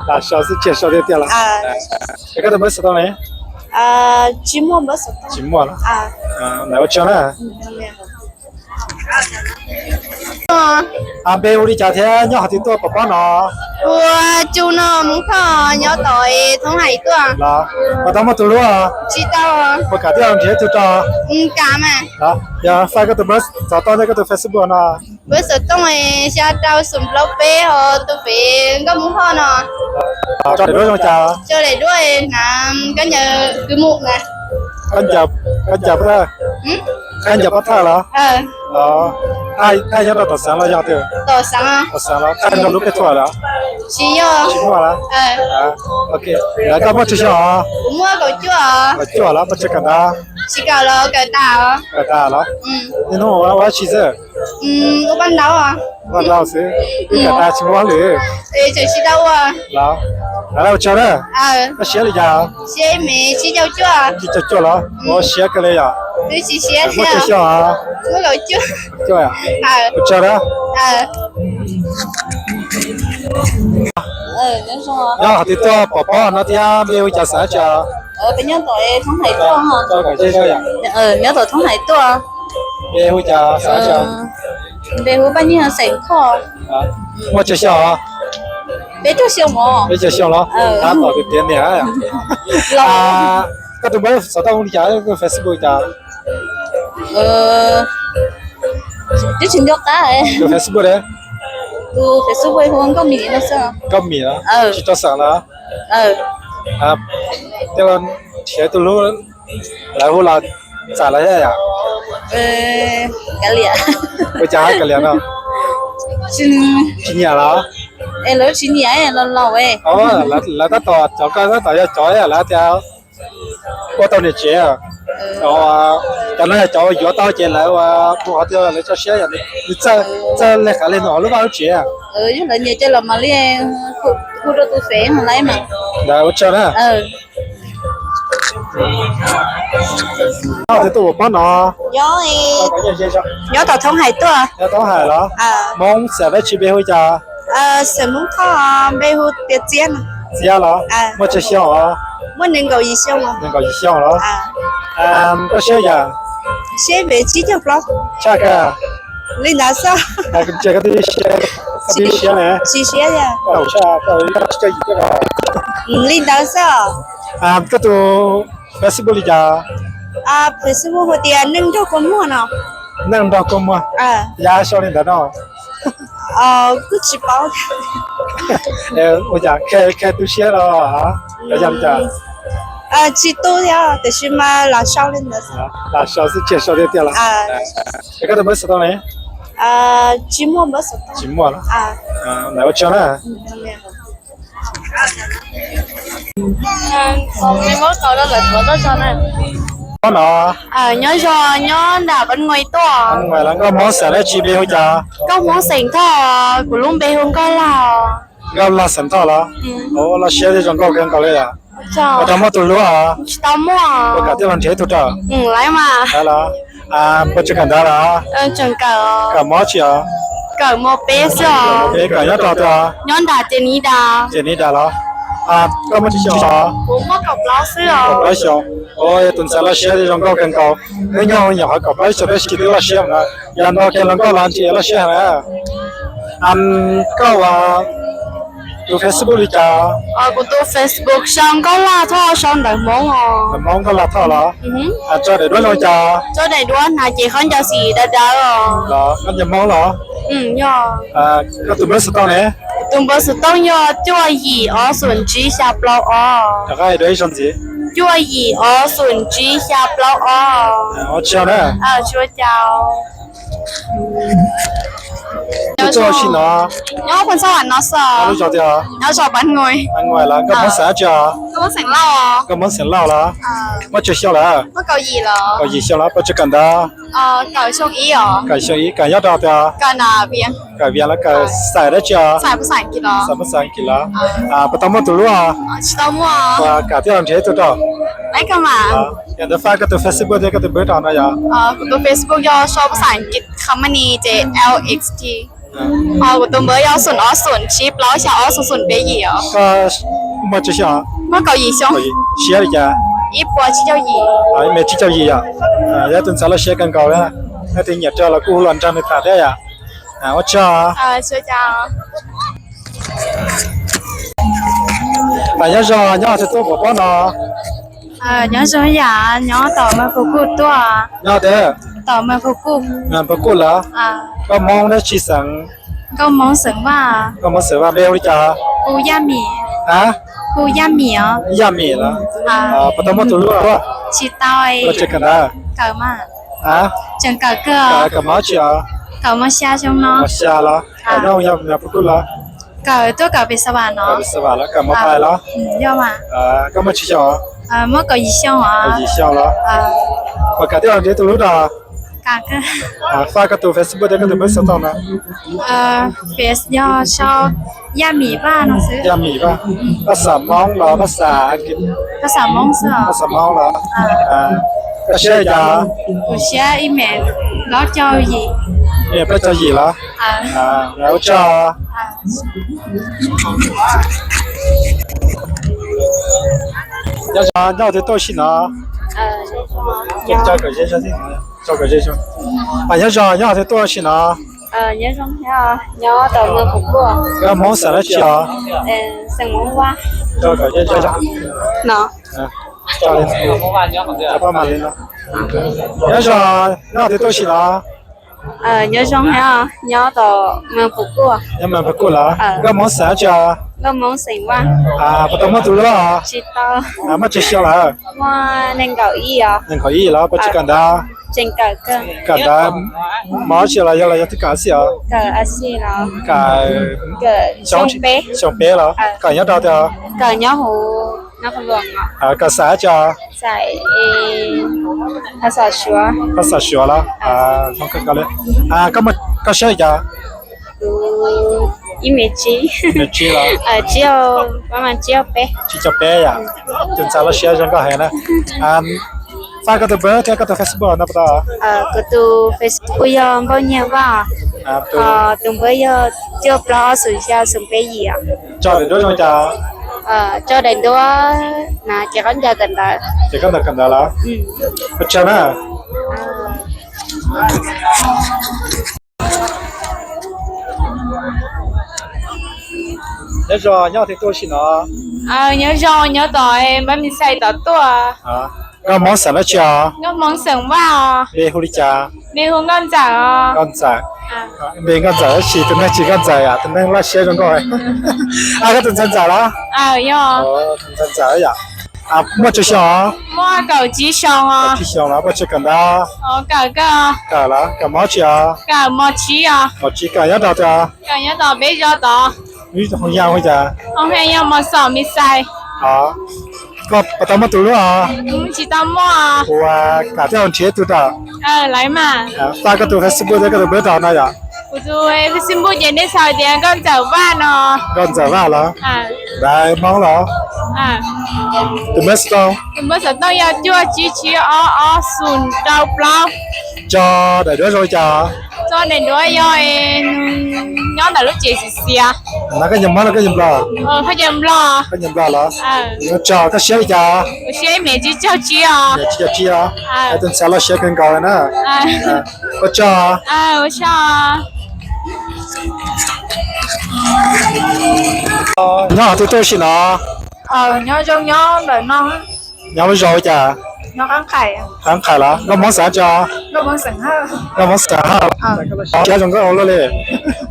Los sau xwb, tsis sau tiag tiag los? Es koj tus npawb xov tooj ne? Tsis muaj npawb xov tooj. Tsis muaj los? Ntawd ua tsaug na. Npe hu li cas thiab nyob qhov twg tuaj pov pob no? Ua Cu no, Hmoob Thoj, nyob tom Thoob Hais tuaj. Los puas tau muaj tus hlub? Tsis tau. Puas kam thiaj nrhiav tus rau? Kam mas. Yog faib koj tus npawb xov tooj thiab koj tus Facebook no. Npawb xov tooj xya rau xoom plaub peb, ho tus fev Nkauj Hmoob Thoj no. Tso daim duab zoo cas? Tso daim duab hnav kab ncaws kwv mus na. Kab ncaws, kab ncaws pob thawj. Kab ncaws pob thawj los? Thaij nyob rau tom xeev los yog twg? Tom xeev los? Thaij nrog lub peb thuam los? Tsis yog. Tsis muaj los? Ok, lawv koj muaj tsawg xyoo os? Muaj kaum cuaj. Kaum cuaj los, muaj tsawg kawm ntawv? Tsis kawm los kawm tas. Kawm tas los? Niaj hnub ua dab tsi xwb? Ua paj ntaub. Ua paj ntaub xwb, kawm tas tsis muaj hauj lwm? Tseem tsis tau ua. Los, ua tsaug na. Koj siab li cas? Siab ib mev tsib caug cuaj. Tsib caug cuaj los? Ua siab kawg li yom. Twb tsis siab thiab. Muaj tsawg xyoo os? Muaj kaum cuaj. Ua tsaug na. Nyob qhov twg tuaj pov pob no thiab npe hu cas xeem dab tsi? Nyob tom Thoob Hais tuaj. Nyob tom Thoob Hais tuaj. Npe hu cas xeem dab tsi? Npe hu Paj Nyiaj xeem Thoj. Muaj tsawg xyoo? Peb caug xyoo os. Peb caug xyoo los? Tab tom tiav tiav niam. Koj tus npawb xov tooj hu li cas, koj tus Facebook cas? Twb tsis nco qab. Tus Facebook ne? Tus Facebook hu Nkauj Mim no xwb. Nkauj Mim los? Tsis rau xeem los? Tej los nrhiav tus hlub lawv hu los txais los thiab yom? Kav liam. Ua cas kav liam no? Tsis nyiam los? Es lawv tsis nyiam los laus. Lawv tab tom, cov koj tab tom yog cov lawv tias ua tau niam tsev. Cov no yog cov yuav tau ces lawv ua mus qhov twg lawv tso siab yom, nws txawj, txawj li qhav li no lub vaj lub tsev. Yog lawv nyiam ces los mam li hu rau tus fev lawv mas. Ntawd ua tsaug na. Koj twb tuaj ua pob no? Nyob tom Thoob Hais tuaj. Nyob Thoob Hais los? Hmoob xeem dab tsi npe hu cas? Xeem Hmoob Thoj, npe hu tias Txiab no. Txiab los? Muaj tsawg xyoo os? Muaj nees nkaum yim xyoo. Nees nkaum yim xyoo los? Koj siab yam? Siab npe tsib caug plaub. Tshaj kawg. Li ntawd xwb. Koj twb siab ne? Tsis siab. Li ntawd xwb. Koj tus Facebook li cas? Facebook hu tias Neej Nraug Kua Muag no. Neej Nraug Kua Muag. Yog sau li ntawd no. Kuj tsis paub. Ua cas khe tu siab los? Yog li cas? Tsis tu thiab tiam sis mas los sau li ntawd. Los sau xwb, tsis sau tiag tiag los? Es koj tus npawb xov tooj ne? Tsis muaj npawb xov tooj. Tsis muaj los? Ntawd ua tsaug na. Nyob zoo, nyob nram Pab Nqui tuaj. Nkauj Hmoob xeem dab tsi npe hu cas? Nkauj Hmoob xeem Thoj, kuv lub npe hu Nkauj Laj. Nkauj Laj xeem Thoj los? Los siab thiab zoo nkauj kawg nkaus li yom. Puas tau muaj tus hlub os? Tsis tau muaj. Puas kam thiaj los nrhiav ib tug rau? Lawv mas. Puas tseem kawm ntawv los? Kawm mob tsi os? Kawm mos peb xwb os. Kawm nyob rau twg? Nyob nram Ces Nis Das. Ces Nis Das los? Koj muaj tsawg xyoo? Kuv muaj kaum plaub xwb os. Kaum plaub xyoo. Yog tus ntxhais loj siab thiab zoo nkauj kawg nkaus. Wb nyob nyuam qhuav kaum plaub xyoo tab sis twb loj siab na. Yog nrog kiag hluas nkauj los ntshe loj siab heev na. Koj ua tus Facebook li cas? Kuv tus Facebook sau Nkauj Laj Thoj, sau ntawv Hmoob os. Ntawv Hmoob Nkauj Laj Thoj los? Tso daim duab zoo cas? Tso daim duab hnav cev khaub ncaws xim dav dav os. Los koj nco Hmoob los? Yog. Koj tus npawb xov tooj ne? Tus npawb xov tooj yog cuaj yim ob xoom tsib xya plaub ob. Rov qab hais dua ib zaug ntxiv. Cuaj yim ob xoom tsib xya plaub ob. Ua tsaug na. Tsis ua cas. Cov Tuaj sim no, nyob Phoos Xab Vam no xwb. Lub zos tiag? Nyob zos Pab Nuj. Pab Nuj los? Nkauj Hmoob xeem dab tsi os? Nkauj Hmoob xeem Lauj. Nkauj Hmoob xeem Lauj los? Muaj tsawg xyoo lawm? Muaj kaum yim los? Kaum yim xyoo los? Puas tseem kawm ntawv? Kaum xyoo ib os. Kaum xyoo ib, kawm nyob rau tiag? Kawm Vias los? Kawm xeem dab tsi os? Xeem Phas Xas As Kiv los? Puas tau muaj tus hlub os? Tsis tau muaj. Puas kam thiaj nrhiav ib tug rau? Yog ntawd faj koj tus Facebook thiab koj tus npawb rau no yom? Kuv tus Facebook yog sau phas xas As Kiv Company ces L X T. Ho kuv tus npawb yog xoom ob xoom tsib plaub xya ob xoom xoom peb yim os. Koj muaj tsawg xyoo? Muaj kaum yim xyoo. Siab li cas? Ib puas tsib caug yim. Ib mev tsib caug yim yom? Yog tus ntxhais loj siab kawg nkaus li. Leej twg nyiam rau los kuj hu los nrog nws tham thiab yom? Ua tsaug. Nyob zoo, nyob twg tuaj pom pob no? Nyob zoo yam, nyob tom Mas Pus Kuj tuaj. Nyob twg? Tom Mas Pus Kuj. Mas Pus Kuj lawm? Koj Hmoob dab tsi xeem? Nkauj Hmoob xeem Vaj. Nkauj Hmoob xeem Vaj, npe hu li cas? Hu Yaj Mim. Ha? Hu Yaj Mim os. Yaj Mim los? Puas tau muaj tus hlub? Tsis tau. Puas tseem kawm ntawv? Kawm mas. Ha? Tseem kawm kawg. Kawm mos dab tsi os? Kawm mos xya xyoo no. Mos xya los? Kawm nyob Mas Pus Kuj los? Kawm tuaj kawm pem Xas Vas no. Kawm pem Xas Vas los? Kawm mos pais los? Yog mas. Koj muaj tsawg xyoo? Muaj kaum yim xyoo os. Kaum yim xyoo los? Puas kam thiaj nrhiav tus hlub rau? Faj koj tus Facebook thiab koj tus npawb xov tooj no. Face yog sau Yaj Mim Vaj no xwb. Yaj Mim Vaj. Phas xas Hmoob los phas xas As Kiv? Phas xas Hmoob xwb. Phas xas Hmoob los? Koj siab li cas? Kuv siab ib mev plaub caug yim. Ib mev plaub caug yim los? Ua tsaug. Nyob zoo, nyob twg tuaj sim no? Nyob zoo, nyob twg tuaj sim no? Nyob tom Mas Pus Kuj. Koj Hmoob xeem dab tsi os? Nyob zoo, nyob twg tuaj sim no? Nyob zoo, nyob tom Mas Pus Kuj. Nyob Mas Pus Kuj los? Nkauj Hmoob xeem dab tsi os? Nkauj Hmoob xeem Vaj. Puas tau muaj tus hlub os? Tsis tau. Muaj tsawg xyoo lawm? Muaj nees nkaum ib os. Nees nkaum ib los? Puas tseem kawm ntawv? Tseem kawm kawg. Kawm ntawv mos dab tsi los yog los yog twb kawm a xij os? Kawm a xij los? Kawm xyoo peb los? Kawm nyob rau tiag? Kawm nyob huv, kawm xeem dab tsi os? Phas xas Suav. Phas xas Suav los? Zoo kawg li. Koj siab li cas? Ib mev tsib. Mev tsib los? Tsib, tsib caug peb. Tsib caug peb yom? Tus ntxhais loj siab zoo nkauj heev na. Faj koj tus npawb thiab koj tus Facebook no puas tau? Kuv tus Facebook yog Npauj Nyiaj Vaj, tus npawb yog cuaj plaub ob xoom xya xoom peb yim. Tso daim duab zoo cas? Tso daim duab na ces koj ncaws kawm ntawv. Ces koj ncaws kawm ntawv los? Ua tsaug na. Nyob zoo, nyob twg tuaj sim no? Nyob zoo, nyob tom Npab Mis Xais tom tuaj. Nkauj Hmoob xeem dab tsi os? Nkauj Hmoob xeem Vaj os. Npe hu li cas? Npe hu Nkauj Ntxawm os. Nkauj Ntxawm. Npe Nkauj Ntxawm tab sis tus neeg tsis Nkauj Ntxawm yom, tus neeg laj siab zoo nkauj. Koj tus ntxhais Ntxawm los? Tus ntxhais Ntxawm yom. Muaj tsawg xyoo os? Muaj kaum tsib xyoo os. Kaum tsib xyoo los? Puas tseem kawm ntawv? Kawm, kawm los? Kawm mos dab tsi os? Kawm mos tsib os. Mos tsib, kawm nyob rau tiag? Kawm nyob tom peb zos tod. Hoo yam hu cas? Hoo yam yog Mos Xom Mis Xais. Koj puas tau muaj tus hlub os? Tsis tau muaj. Puas kam thiaj nrhiav ib tug rau? Lawv mas. Faj koj tus Facebook thiab koj tus npawb rau no yom? Kuv tus Facebook ces nej xav tias Nkauj Ntxawm Vaj no. Nkauj Ntxawm Vaj los? Npawb Hmoob los? Tus npawb xov tooj. Tus npawb xov tooj yog cuaj tsib tsib ob ob xoom rau plaub. Tso daim duab zoo li cas? Tso daim duab yog nyob ntawm lub tsev xiav xiav. Koj nyiam Hmoob los koj nyiam Nplog? Koj nyiam Nplog. Koj nyiam Nplog los? Tso, koj siab li cas? Kuv siab ib mev tsib caug tsib os. Ib mev tsib caug tsib os. Tus ntxhais loj siab kawg nkaus li na. Ua tsaug. Nyob twg tuaj sim no? Nyob zoo, nyob ntawm no. Nyob lub zos li cas? Qab Qhais los? Nkauj Hmoob xeem dab tsi? Nkauj Hmoob xeem Hawj. Siab zoo nkauj luaj li.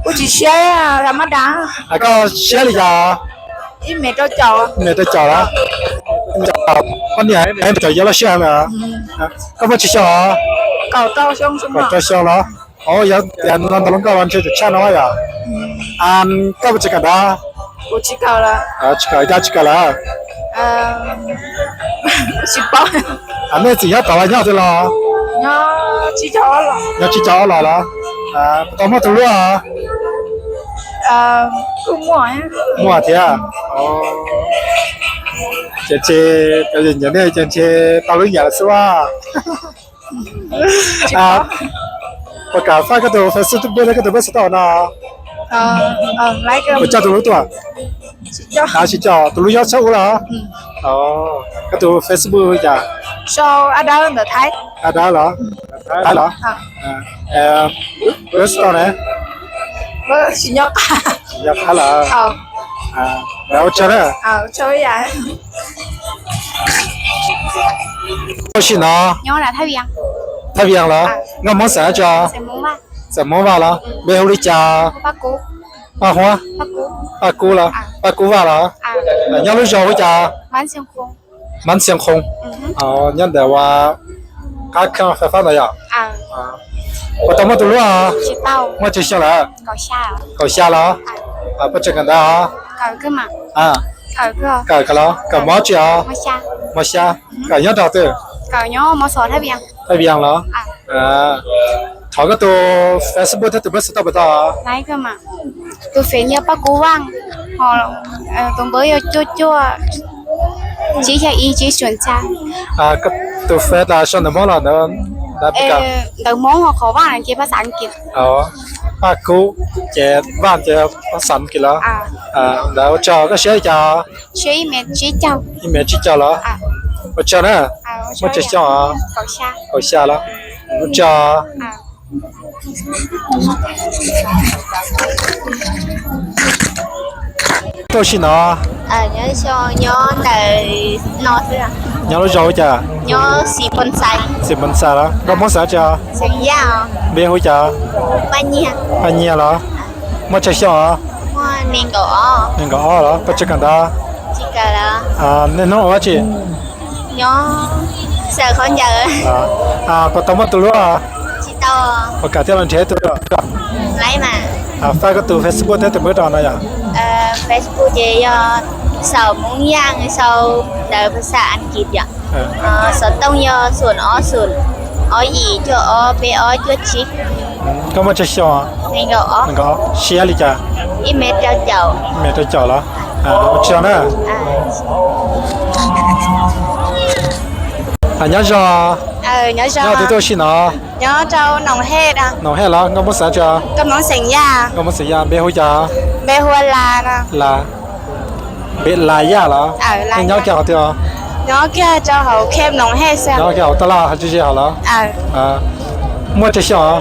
Kuv tsis siab, mab dab. Koj siab li cas? Ib mev rau caum. Ib mev rau caum los? Poj niam ib mev rau caum, yog loj siab heev lawm. Koj muaj tsawg xyoo? Kaum rau xyoo los? Yog tias no ntawm lub nkoj los ntshe tseem tshaj no yom. Koj puas tseem kawm ntawv? Tsis kawm, cas tsis kawm lawm? Nej txiv nyob tod los nyob twg los? Nyob tsib caug ob los los? Puas tau muaj tus hlub? Muaj thiab. Ces ntshe cov yawm nyiam nej ces ntshe tau lub nyiam lawm xwb as. Puas kam faj koj tus Facebook thiab koj tus npawb xov tooj no? Puas coj tus hlub tuaj? Tsis coj, tus hlub nyob tshaj ub los? Koj tus Facebook hu li cas? Ab Dawb los? Thaib los? Npawb xov tooj ne? Nyob qab lawm. Ua tsaug na. Koj sim no? Thaj Vias los? Nkauj Hmoob xeem dab tsi? Xeem Hmoob Vaj los? Npe hu li cas? Paj Huab? Paj Kub los? Paj Kub Vaj los? Nyob lub zos hu li cas? Mab Ntxhias Qhoo. Nyob ntawm ua qab kheej fais fab ntawd yom? Puas tau muaj tus hlub? Muaj tsawg xyoo lawm? Kaum xya los? Puas tseem kawm ntawv? Kawm los? Kawm mos dab tsi os? Mos xya. Kawm nyob rau twg? Thaj Vias los? Thov koj tus Facebook thiab tus npawb xov tooj puas tau? Tus Face yog Paj Kub Vaj, tus npawb yog cuaj cuaj tsib xya ib tsib xya xya. Tus Face los sau ntawv Hmoob los? Ntawv Hmoob ho qhov Vaj no ces phaj xav Askiv. Paj Kub ces Vaj ces phaj xav Askiv los? Ntawd ua tsaug, koj siab li cas? Ib mev tsib caug los? Ua tsaug na. Muaj tsawg xyoo? Kaum xya los? Ua tsaug. Tuaj sim no? Nyob lub zos hu cas? Xis Pos Xais los? Nkauj Hmoob xeem dab tsi? Npe hu cas? Paj Nyiag los? Muaj tsawg xyoo? Nees nkaum ob los? Koj tseem kawm ntawv? Nej hnub ua dab tsi? Puas tau muaj tus hlub? Puas kam thiaj los nrhiav ib tug? Faj koj tus Facebook thiab tus npawb rau no yom. Facebook ces yog Xaum Hmoob Yaj, sau ntawv phaj xav Askiv yom. Xov tooj yog xoom ob xoom ob yim cuaj ob peb ob cuaj tsib. Koj muaj tsawg xyoo? Siab li cas? Ib mev rau caum. Ib mev rau caum los? Ua tsaug na. Nyob zoo. Nyob twg tuaj sim no? Nyob rau Noom Hej. Noom Hej los? Nkauj Hmoob xeem dab tsi? Nkauj Hmoob xeem Yaj. Npe hu cas? Npe hu Las. Npe Las Yaj los? Nej nyob kiag qhov twg? Nyob kiag rau hauv Camp Noom Hej xwb. Nyob kiag hauv taj laj hauv tsis ze hauv los? Muaj tsawg xyoo?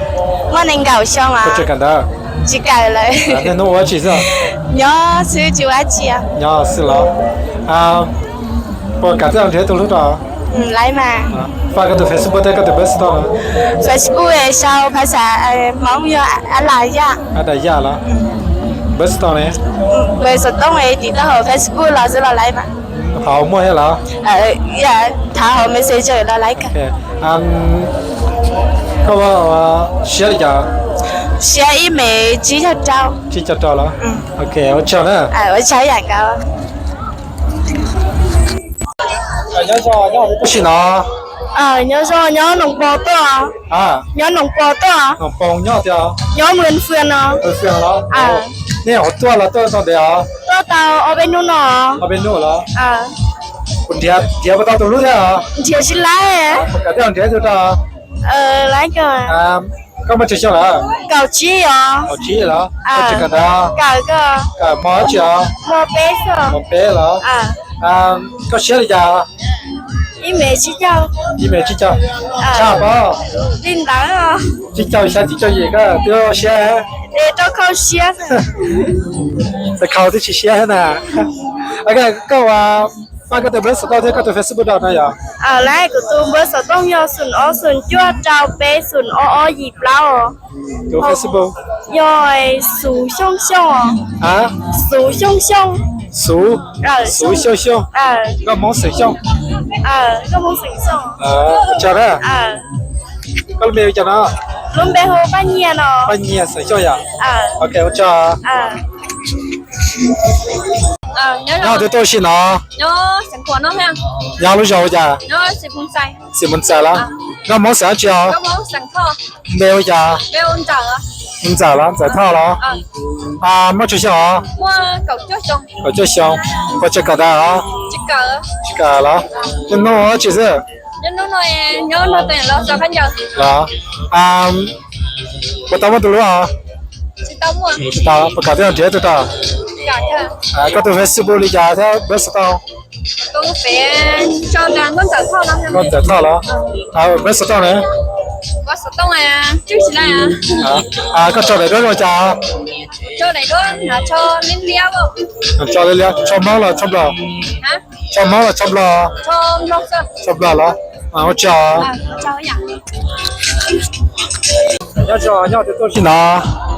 Muaj nees nkaum xyoo. Koj tseem kawm ntawv? Tsis kawm lawm. Nej hnub ua dab tsi xwb? Nyob xwb tsis ua dab tsi. Nyob xwb los? Puas kam thiaj los nrhiav tus hlub rau? Faj koj tus Facebook thiab koj tus npawb xov tooj. Facebook sau phaj xav Hmoob yog Ab Las Yaj. Ab Las Yaj los? Npawb xov tooj ne? Npawb xov tooj tiv tau hauv Facebook los xwb los laiv mas. Hauv muaj thiab los? Thov hauv Messenger los laiv kawg. Koj siab li cas? Siab ib mev tsib caug rau. Tsib caug rau los? Ok, ua tsaug na. Ua tsaug yam nkaus. Sim no? Nyob zoo, nyob Noom Poo tuaj. Nyob Noom Poo tuaj. Noom Poo nyob tiag? Nyob Mws Fwm no. Nej ua tuaj los tuaj tau ntev os? Tuaj tau ob peb hnub no. Ob peb hnub los? Kuv nrhiav puas tau tus hlub thiab os? Nrhiav tsis laib. Puas kam thiaj nrhiav tus rau? Koj muaj tsawg xyoo lawm? Kaum tsib os. Kaum tsib los? Koj tseem kawm ntawv? Kawm. Kawm mos dab tsi os? Mos peb xwb. Mos peb los? Koj siab li cas? Ib mev tsib caug. Ib mev tsib caug. Tshaj pob? Li ntawd. Tsib caug xya tsib caug yim koj twb siab. Rau khau siab. Rau khau twb tsis siab thiab na. Koj ua faj koj tus npawb xov tooj thiab koj tus Facebook rau no yom? Lawm, kuv tus npawb xov tooj yog xoom ob xoom cuaj rau peb xoom ob ob yim plaub. Tus Facebook yog Xuv Xyooj Xyooj. Xuv Xyooj Xyooj. Xuv, Xuv Xyooj Xyooj. Nkauj Hmoob xeem Xyooj. Nkauj Hmoob xeem Xyooj. Ua tsaug na. Koj lub npe hu cas no? Lub npe hu Paj Nyiag no. Paj Nyiag xeem Xyooj yom? Ok, ua tsaug. Nyob twg tuaj ua si no? Nyob lub zos ua cas? Xeem Moos Xais los? Nkauj Hmoob xeem dab tsi os? Npe hu cas? Ntxawm los, Ntxawm Thoj los? Muaj tsawg xyoo os? Kaum cuaj xyoo. Puas tseem kawm ntawv os? Tsis kawm los? Niaj hnub ua dab tsi xwb? Los, puas tau muaj tus hlub os? Tsis tau, puas kam thiaj nrhiav tus tau? Koj tus Facebook li cas thiab npawb xov tooj? Nkauj Ntxawm Thoj los? Npawb xov tooj na? Koj tso daim duab zoo cas? Tso Hmoob los tso Nplog? Tso Hmoob los tso Nplog? Tso Nplog los? Ua tsaug. Nyob zoo, nyob twg tuaj ua si no?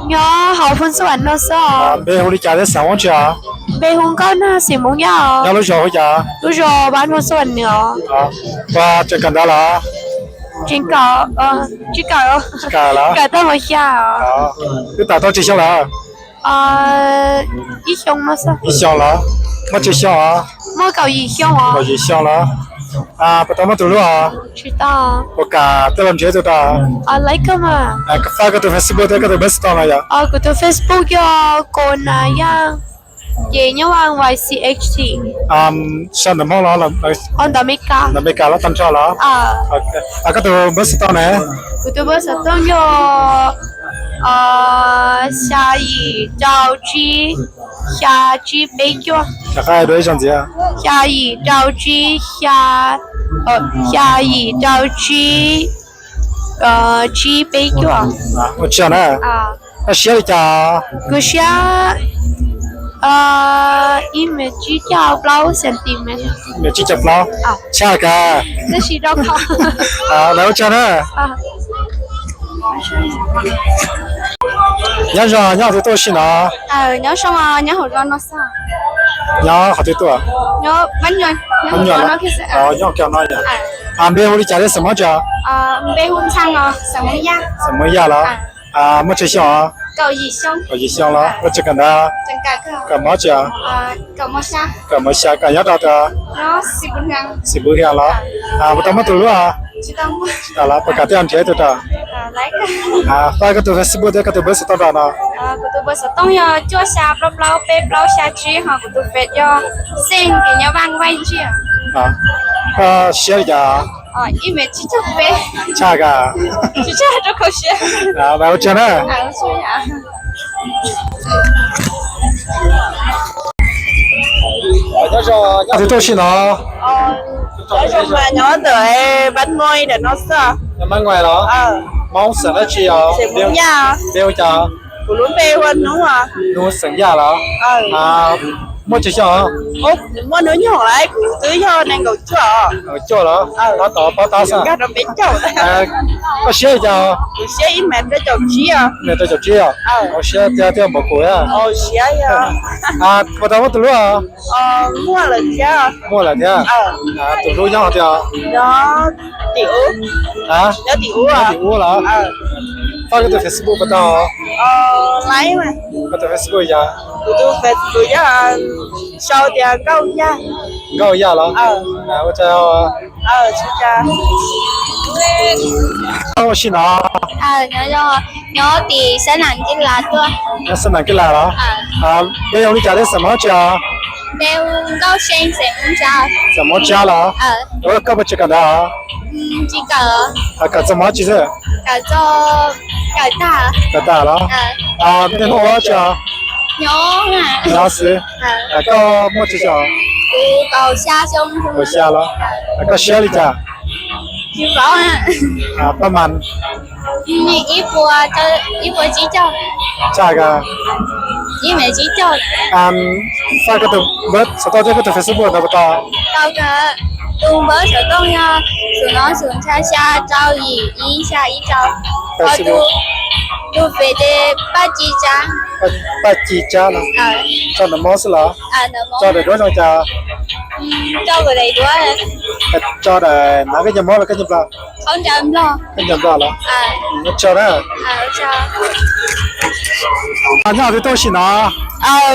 Nyob hauv Phoos Xab Vam no xwb os. Npe hu li cas thiab xeem Hmoob tsi os? Npe hu Nkauj Nag, xeem Hmoob Yaj os. Nyob lub zos hu cas? Lub zos Pab Phoos Xab Vam Nws os. Puas tseem kawm ntawv los? Tseem kawm, tsis kawm, kawm tag mos xya os. Twb kawm tau tsawg xyoo lawm? Ib xyoo no xwb. Ib xyoo los? Muaj tsawg xyoo os? Muaj kaum yim xyoo os. Kaum yim xyoo los? Puas tau muaj tus hlub os? Tsis tau. Puas kam thiaj los nrhiav tus tau? Lawv kawg mas. Fab koj tus Facebook thiab koj tus npawb xov tooj no yom? Kuv tus Facebook yog Kos Nas Yaj, ces nyob Vaj Y C H T. Sau ntawv Hmoob los? Ntawv Amelikas. Ntawv Amelikas los tag nrho los? Koj tus npawb xov tooj na? Kuv tus npawb xov tooj yog xya yim rau tsib, xya tsib peb cuaj. Xya yim rau tsib, xya, xya yim rau tsib, tsib peb cuaj. Ua tsaug na. Koj siab li cas? Kuv siab ib mev tsib caug plaub centimeter. Ib mev tsib caug plaub. Tshaj kawg. Tab sis rau qhov. Lawv ua tsaug na. Nyob zoo, nyob twg tuaj ua si no? Nyob zoo, nyob hauv zos no xwb. Nyob qhov twg tuaj? Nyob kiag no yom. Npe hu li cas thiab xeem Hmoob tsi? Xeem Hmoob Yaj los? Muaj tsawg xyoo? Kaum yim xyoo los? Puas tseem kawm ntawv? Kawm mos tsi? Kawm mos xya. Kawm nyob rau twg? Xeem Phu Hiam los? Puas tau muaj tus hlub? Tsis tau los, puas kam thiaj nrhiav tus tau? Fab koj tus Facebook thiab koj tus npawb xov tooj rau no. Kuv tus npawb xov tooj yog cuaj xya plaub plaub peb plaub xya tsib, ho kuv tus Face yog Xeej, ces nyob Vaj Nqaij Ntsiag. Koj siab li cas? Ib mev tsib caug peb. Tshaj kawg. Tsis tshaj, rau qhov siab. Ua tsaug na. Nyob zoo, nyob twg tuaj ua si no? Nyob zoo mas nyob ntawm Mab Ngoi ntawm no xwb. Nyob Mab Ngoi los? Hmoob xeem dab tsi os? Npe hu cas? Kuv lub npe hu ua Hnub. Hnub xeem Yaj los? Muaj tsawg xyoo? Muaj hnub nyoog lawm, kuv twb yog nees nkaum cuaj. Nees nkaum cuaj los? Tab tom paub tab xwb. Koj siab li cas? Kuv siab ib mev rau caum tsib. Ib mev rau caum tsib os? Siab tiag tiag npaum kuv. Siab. Puas tau muaj tus hlub? Muaj lawm thiab. Muaj lawm thiab. Tus hlub nyob qhov twg? Nyob tim ub. Nyob tim ub los? Fab koj tus Facebook puas tau? Koj tus Facebook yog? Kuv tus Facebook yog sau tias Nkauj Yaj. Nkauj Yaj los? Ua tsaug. Ua si no? Nyob tim Sab Nam Kib Las tuaj. Nyob Sab Nam Kib Las los? Npe hu li cas thiab xeem Hmoob tsi os? Npe hu Nkauj See, xeem Hmoob Tsab. Xeem Hmoob Tsab los? Koj puas tseem kawm ntawv? Tsis kawm. Kawm txog mos tsi xwb? Kawm tag. Kawm tag los? Niaj hnub ua dab tsi os? Nyob xwb. Koj muaj tsawg xyoo? Kaum xya los? Koj siab li cas? Paj mas. Ib puas tsib caug. Tshaj kawg. Ib mev tsib caug. Fab koj tus npawb xov tooj thiab koj tus Facebook ntawd puas tau? Tau kawg. Tus npawb xov tooj yog xoom no xoom xya xya rau yim ib xya ib rau. Tus Face ces Paj Ci Tsab. Paj Ci Tsab no. Tso ntawv Hmoob xwb los? Tso daim duab zoo cas? Tso daim, no koj nyob Hmoob los koj nyob Nplog? Koj nyob Nplog los? Ua tsaug na. Nyob twg tuaj ua si no?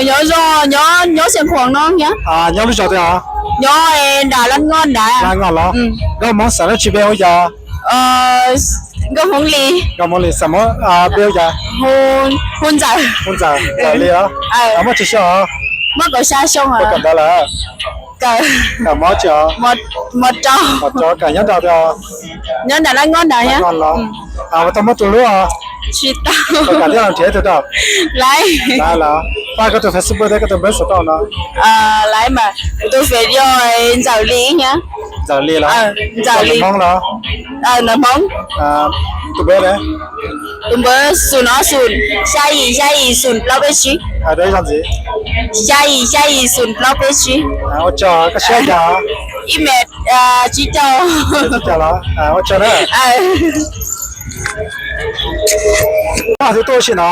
Nyob zoo, nyob Xeev Khuam no. Nyob lub zos twg os? Nyob nram Laj Ngoj ntawd. Laj Ngoj los? Nkauj Hmoob xeem dab tsi npe hu cas? Nkauj Hmoob Lis. Nkauj Hmoob Lis. Xeem Hmoob npe hu cas? Hu Ntxawm. Hu Ntxawm, Ntxawm Lis os. Muaj tsawg xyoo os? Muaj kaum xya xyoo. Kawm ntawv lawm? Kawm mos tsi os? Mos rau. Kawm nyob nram twg os? Nyob nram Laj Ngoj ntawd. Laj Ngoj los? Puas tau muaj tus hlub os? Tsis tau. Puas kam thiaj los nrhiav tus rau? Laiv. Laiv los? Pab koj tus Facebook thiab koj tus npawb xov tooj no. Laiv mas, kuv tus Facebook yog Ntxawm Lis. Ntxawm Lis los? Ntxawm Lis. Hmoob los? Ntawm Hmoob. Tus npawb ne? Tus npawb xum no, xum, xya yim xya yim xum plaub peb tsib. Xya yim xya yim xum plaub peb tsib. Ua tsaug, koj siab cas? Ib mev tsib caug. Tsib caug los? Ua tsaug na. Nyob twg tuaj ua si no?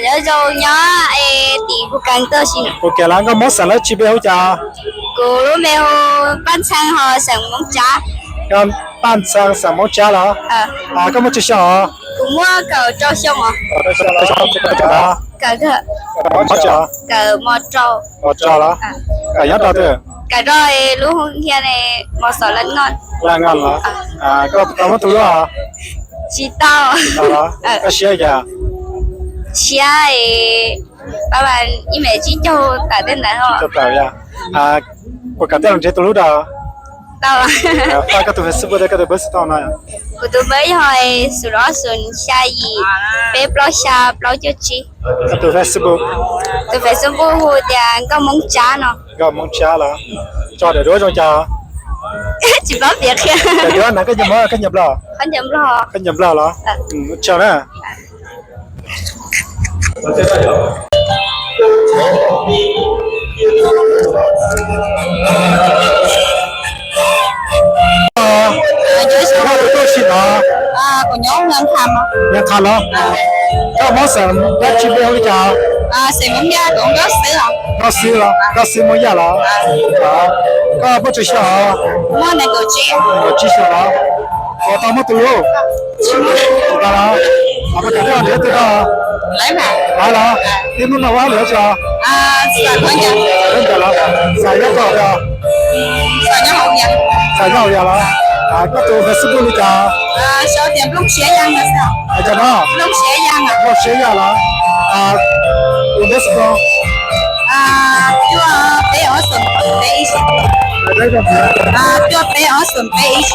Nyob zoo, nyob tim Phu Kees tuaj ua si. Phu Kees los? Nkauj Hmoob xeem dab tsi npe hu cas? Kuv lub npe hu Paj Ntxhee ho xeem Hmoob Tsab. Paj Ntxhee xeem Hmoob Tsab los? Koj muaj tsawg xyoo os? Kuv muaj kaum rau xyoo os. Kawm mos tsi os? Kawm mos rau. Mos rau los? Kawm nyob rau twg? Kawm rau lub hoo hia ne, mos xom Laj Ngoj. Laj Ngoj los? Koj tau muaj tus hlub os? Tsis tau. Koj siab cas? Siab pab ib mev tsib caug tawm tej ntawd. Puas kam thiaj los nrhiav tus hlub rau? Tau. Pab koj tus Facebook thiab koj tus npawb xov tooj no. Kuv tus npawb yog xum ob xum xya yim peb plaub xya plaub cuaj tsib. Koj tus Facebook? Tus Facebook hu tias Nkauj Hmoob Tsab no. Nkauj Hmoob Tsab los? Tso daim duab zoo cas? Tsis paub piav qhia. Daim duab na, koj nyob Hmoob los koj nyob Nplog? Koj nyob Nplog los? Tsaug na. Koj tuaj ua si no? Nyob Qha los? Koj Hmoob xeem dab tsi npe hu li cas? Nkauj Xwb los? Nkauj Xwb Hmoob Yaj los? Koj muaj tsawg xyoo? Kaum tsib xyoo los? Puas tau muaj tus hlub? Tsis tau los? Puas kam thiaj los nrhiav tus rau? Laiv los? Tib hnub no ua hauj lwm dab tsi os? Xav nyob rau, xav nyob hauv yas los? Koj tus Facebook li cas? Nplooj Siab Yaj los? Tus npawb xov tooj? Cuaj peb ob xoom peb ib.